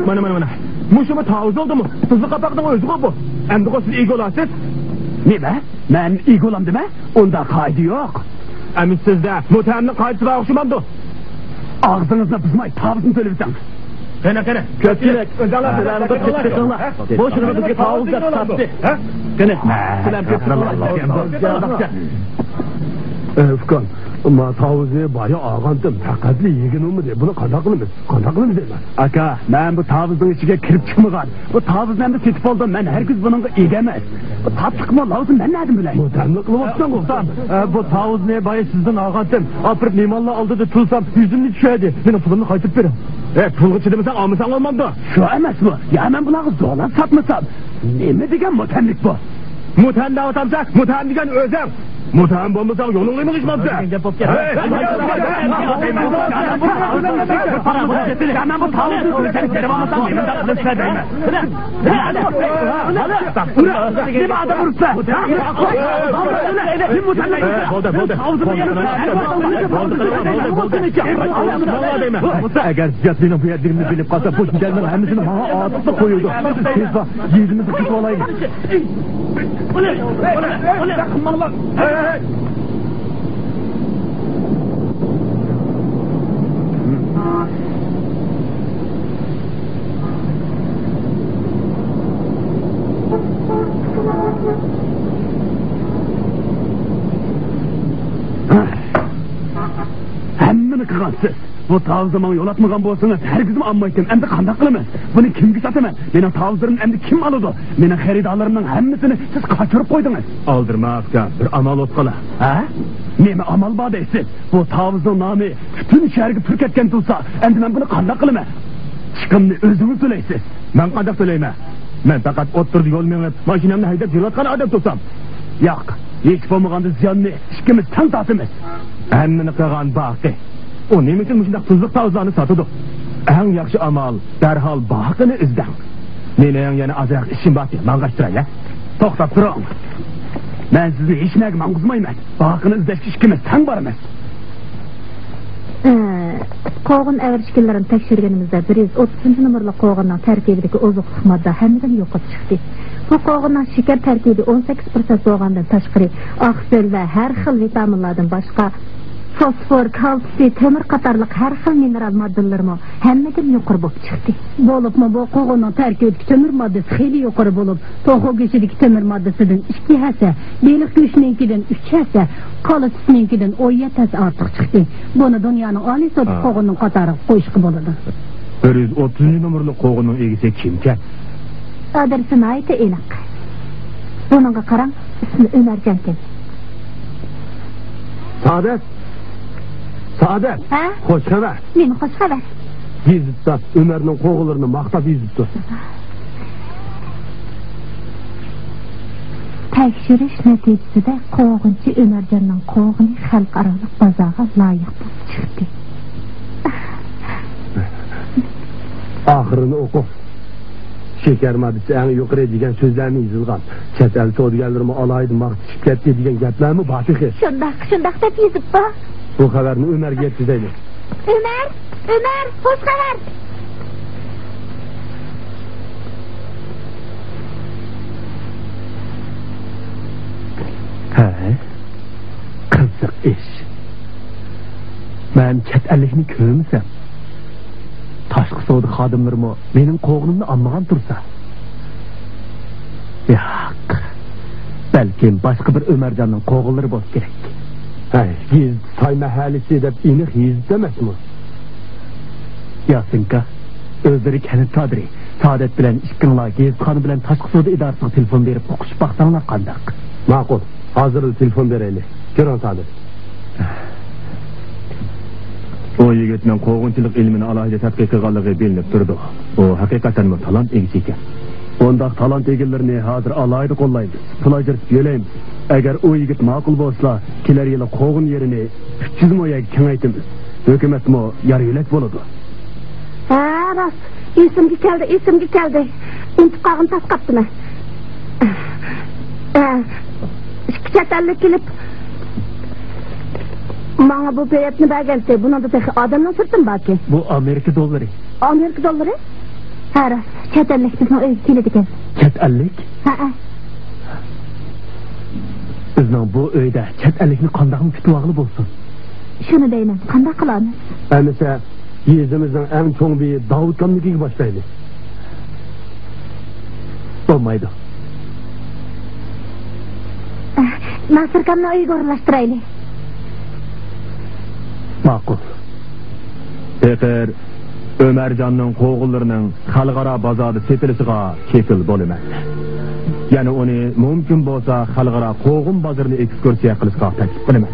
مانا، مانا، مانا. مۇشۇمۇ تاۋۇز بولدىمۇ؟ تۇزلۇق قاپاقنىڭ ئۆزىغۇ بۇ. ئەمدىغۇ سىز ئىگە بولارسىز. نېمە؟ مەن ئىگە بولامدىمەن؟ ئۇنداق قائىدە يوق. ئەمىسە سىزدە مۇتتەھەمنىڭ قائىدىسى بار ئوخشىمامدۇ؟ ئاغزىڭىزنى بۇزماي، تاۋۇزنى تۆلىۋېتىڭ. قېنى، قېنى. كۆپچىلىك، سىلەرنى بىر تېتىپ بېقىڭلار. بۇ شۇنى بىزگە تاۋۇز دەپ ساتتى. قېنى، سىلەرمۇ تېتىپ بېقىڭلار. ئۇكام، ما تاۋۇزنى بايا ئالغانتىم، پەقەتلا يېگىنى بولمىدى. بۇنى قانداق قىلىمىز؟ قانداق قىلىمىز دەيمەن؟ ئاكا، مەن بۇ تاۋۇزنىڭ ئىچىگە كىرىپ چىقمىغان. بۇ تاۋۇزنى ئەمدى سېتىپ ئالدىم. مەن ھەرگىز بۇنىڭغا ئىگە ئەمەس. بۇ تاتلىقمۇ لاۋزا مەن نەدىن بىلەي؟ بۇ تەملىق قىلىۋاتساڭغۇ. ئۇكام، ئە، بۇ تاۋۇزنى بايا سىزدىن ئالغانتىم. ئاپىرىپ مېھمانلار ئالدىدا تۇرسام، يۈزۈمنى چۈشۈردى. مېنىڭ پۇلۇمنى قايتۇرۇپ بېرىڭ. ئە، پۇلغا چىدىمىساڭ ئالمىساڭ بولمامدۇ؟ شۇ ئەمەسمۇ؟ يا مەن بۇلارغا زورلاپ ساتمىسام؟ نېمە دېگەن مۇتتەھەملىك بۇ؟ مۇتتەھەم دەۋاتامسەن؟ مۇتتەھەم دېگەن ئۆزۈڭ. مۇتتەھەم بولمىساڭ يولۇڭغا مېڭىشمامسەن؟ دېگەن گەپ بولۇپ كەتتى. ھەي! يا مەن بۇ تاۋۇزنى ئۆزۈم تېرىۋالمىسام نېمە دەپ قىلىسىلەر دەيمەن. نېمە ئادەم ئۇرۇپسەن؟ كىم مۇتتەھەم؟ بولدى، بولدى. بولدى، بولدى. بولدى، بولدى، بولدى. ئەگەر زىياد مېنىڭ بۇ يەردىكىنىمنى بىلىپ قالسا، بۇ جىدەلنىڭ ھەممىسىنى ماڭا ئاتىسىغا قويىدۇ. تېزلا يېزىمىزنى قىلىپ ئالايلى. ھەممىنى قىلغانسىز. بۇ تاۋۇزنى ماڭا يولاتمىغان بولسىڭىز، ھەرگىزمۇ ئالمايتتىم. ئەمدى قانداق قىلىمەن؟ بۇنى كىمگە ساتىمەن؟ مېنىڭ تاۋۇزلىرىمنى ئەمدى كىم ئالىدۇ؟ مېنىڭ خېرىدارلىرىمنىڭ ھەممىسىنى سىز قاچۇرۇپ قويدىڭىز. ئالدىرىما، ئاكا، بىر ئامال بولۇپ قالا. ھە؟ نېمە ئامال بار دەيسىز؟ بۇ تاۋۇزنىڭ نامى پۈتۈن شەھەرگە پۈر كەتكەن تۇرسا، ئەمدى مەن بۇنى قانداق قىلىمەن؟ چىقىمنى ئۆزىڭىز تۆلەيسىز. مەن قانداق تۆلەيمەن؟ مەن پەقەت ئوتتۇرىدا يول مېڭىپ، ماشىنامنى ھەيدەپ يۈرۈۋاتقان ئادەم تۇرسام. ياق، ھېچ بولمىغاندا زىياننى ئىككىمىز تەڭ تارتىمىز. ھەممىنى قىلغان باقى. ئۇ نېمە ئۈچۈن مۇشۇنداق تۇزلۇق تاۋۇزلارنى ساتىدۇ؟ ئەڭ ياخشى ئامال، دەرھال باقىنى ئىزدەڭ. مېنىڭ يەنە ئازراق ئىشىم بار، ماڭغاچ تۇراي، ھە؟ توختاپ تۇرۇڭ. مەن سىزنى ھېچنەگە ماڭغۇزمايمەن. باقىنى ئىزدەشكە ئىككىمىز تەڭ بارىمىز. ئە، قوغۇن ئەۋرىشكىنلىرىنى تەكشۈرگىنىمىزدە، بىر يۈز ئوتتۇزىنچى نومۇرلۇق قوغۇننىڭ تەركىبىدىكى ئوزۇقلۇق ماددا ھەممىدىن يۇقىرى چىقتى. بۇ قوغۇننىڭ شېكەر تەركىبى ئون سەككىز پىرسەنت بولغاندىن تاشقىرى، ئاقسىل ۋە ھەر خىل ۋىتامىنلاردىن باشقا، فوسفور، كالتسىي، تۆمۈر قاتارلىق ھەر خىل مىنېرال ماددىلىرىمۇ ھەممىدىن يۇقىرى بولۇپ چىقتى. بولۇپمۇ بۇ قوغۇننىڭ تەركىبىدىكى تۆمۈر ماددىسى خېلى يۇقىرى بولۇپ، توخۇ گۆشىدىكى تۆمۈر ماددىسىدىن ئىككى ھەسسە، بېلىق گۆشىنىڭكىدىن ئۈچ ھەسسە، كالا سۈتىنىڭكىدىن ئون يەتتە ھەسسە ئارتۇق چىقتى. بۇنى دۇنيانىڭ ئالىي سودا ھا. قوغۇنىنىڭ قاتارىغا قويۇشقا بولىدۇ. بىر يۈز ئوتتۇزىنچى نومۇرلۇق قوغۇننىڭ ئىگىسى كىمكەن؟ ئادرېسى ناھايىتى ئېنىق. بۇنىڭغا قاراڭ، ئىسمى ئۆمەرجانكەن. سائادەت! سائادەت! ھە؟ خوش خەۋەر! نېمە خوش خەۋەر؟ گېزىتتا ئۆمەرنىڭ قوغۇنلىرىنى ماختاپ يېزىپتۇ. تەكشۈرۈش نەتىجىسىدە قوغۇنچى ئۆمەرجاننىڭ قوغۇنى خەلقئارالىق بازارغا لايىق بولۇپ چىقتى. ئاخىرىنى ئوقۇڭ. شېكەر ماددىسى ئەڭ يۇقىرى دېگەن سۆزلەرمۇ يېزىلغان. چەت ئەل سودىگەرلىرىمۇ ئالاھىدە ماختىشىپ كەتتى دېگەن گەپلەرمۇ بار تېخى. شۇنداق، شۇنداق دەپ يېزىپتۇ. بۇ خەۋەرنى ئۆمەرگە يەتكۈزەيلى. ئۆمەر! ئۆمەر! خوش خەۋەر! ھە؟ قىزىق ئىش. مەن چەت ئەللىكنى كۆرمىسەم، تاشقى سودا خادىملىرىمۇ مېنىڭ قوغۇنۇمنى ئالمىغان تۇرسا. ياق. بەلكىم باشقا بىر ئۆمەرجاننىڭ قوغۇنلىرى بولسا كېرەك. ھەي، گېزىت ساي مەھەللىسى دەپ ئېنىق يېزىپتۇ ئەمەسمۇ؟ ياسىنكا، ئۆزلىرى كەنت كادىرى سائادەت بىلەن ئىككىڭلار گېزىتخانا بىلەن تاشقى سودا ئىدارىسىغا تېلېفون بېرىپ ئۇقۇشۇپ باقساڭلار قانداق؟ ماقۇل، ھازىرلا تېلېفون بېرەيلى. كىرىڭ سائادەت. ئۇ يىگىتنىڭ قوغۇنچىلىق ئىلمىنى ئالاھىدە تەتقىق قىلغانلىقى بىلىنىپ تۇرىدۇ. ئۇ ھەقىقەتەنمۇ تالانت ئىگىسى ئىكەن. ئۇنداق تالانت ئىگىلىرىنى ھازىر ئالاھىدە قوللايمىز، پۇل ئاجرىتىپ يۆلەيمىز. ئەگەر ئۇ يىگىت ماقۇل بولسا، كېلەر يىلى قوغۇن يېرىنى ئۈچ يۈز مو يەرگە كېڭەيتىمىز. ھۆكۈمەتمۇ يار يۆلەك بولىدۇ. ھە، راست. ئېسىمگە كەلدى، ئېسىمگە كەلدى. ئۇنتۇپ قالغىنى تاس قاپتىمەن. ھە، ئىككى چەت ئەللىك كېلىپ، ماڭا بۇ پېيەتنى بەرگەنتى. بۇنىڭدا تېخى ئادەمنىڭ سۈرىتىمۇ باركەن. بۇ ئامېرىكا دوللىرى. ئامېرىكا دوللىرى؟ ھە، راست. چەت ئەللىك بىزنىڭ ئۆيگە كېلىدىكەن. چەت ئەللىك؟ ھەئە. بىزنىڭ بۇ ئۆيدە چەت ئەللىكنى قانداقمۇ كۈتۈۋالغىلى بولسۇن؟ شۇنى دەيمەن، قانداق قىلارمىز؟ ئەمىسە يېزىمىزنىڭ ئەڭ چوڭ بېيى داۋۇتكامنىڭكىگە باشلايلى. بولمايدۇ. ناسىركامنىڭ ئۆيىگە ئورۇنلاشتۇرايلى. ماقۇل. پېقىر ئۆمەرجاننىڭ قوغۇنلىرىنىڭ خەلقئارا بازاردا سېتىلىشىغا كېپىل بولىمەن. يەنە ئۇنى مۇمكىن بولسا خەلقئارا قوغۇن بازىرىنى ئېكسكۇرسىيە قىلىشقا تەكلىپ قىلىمەن.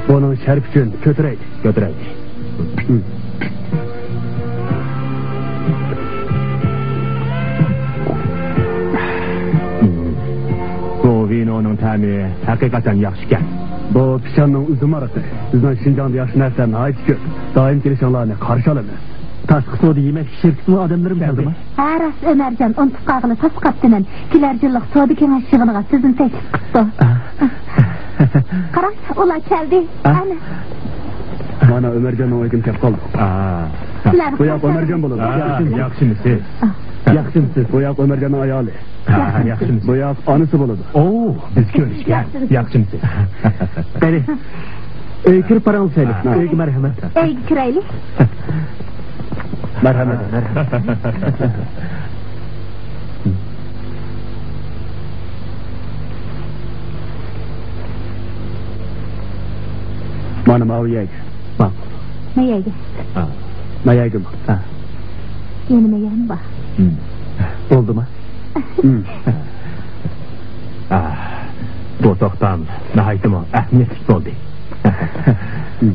بۇنىڭ شەرىپى ئۈچۈن كۆتۈرەيلى. كۆتۈرەيلى. بۇ ۋىنونىڭ تەمى ھەقىقەتەن ياخشىكەن. بۇ پىشاننىڭ ئۈزۈم ھارىقى. بىزنىڭ شىنجاڭدا ياخشى نەرسىلەر ناھايىتى كۆپ. دائىم كېلىشىڭلارنى قارشى ئالىمىز. تاشقى سودا يېمەكلىك شىركىتىنىڭ ئادەملىرىمۇ كەلدىمۇ؟ ھە، راست، ئۆمەرجان، ئۇنتۇپ قالغىلى تاس قاپتىمەن. كېلەر يىللىق سودا كېڭەش يىغىنىغا سىزنى تەكلىپ قىپتۇ. قاراڭ، ئۇلار كەلدى. ئەنە. مانا ئۆمەرجاننىڭ ئۆيىگىمۇ كەپ قالدۇق. سىلەر بۇ ياق ئۆمەرجان بولىدۇ. ياخشىمۇسىز؟ ياخشىمۇسىز؟ بۇ ياق ئۆمەرجاننىڭ ئايالى. ياخشىمۇسىز؟ بۇ ياق ئانىسى بولىدۇ. ئوو، بىز كۆرۈشكەن. ياخشىمۇسىز؟ قېنى، ئۆيگە كىرىپ باراڭلىشايلى. ئۆيگە مەرھەمەت. ئۆيگە كىرەيلى. مەرھەمەت. مانا ماۋۇ يەرگە. ماقۇل. ما يەرگە؟ ھا. ما يەرگىمۇ؟ ھا. يەنە ما يەرمۇ بار؟ ھىم. بولدىما؟ ھىم. ئاھ، بۇ توختام ناھايىتىمۇ ئەھمىيەتلىك بولدى. ھىم.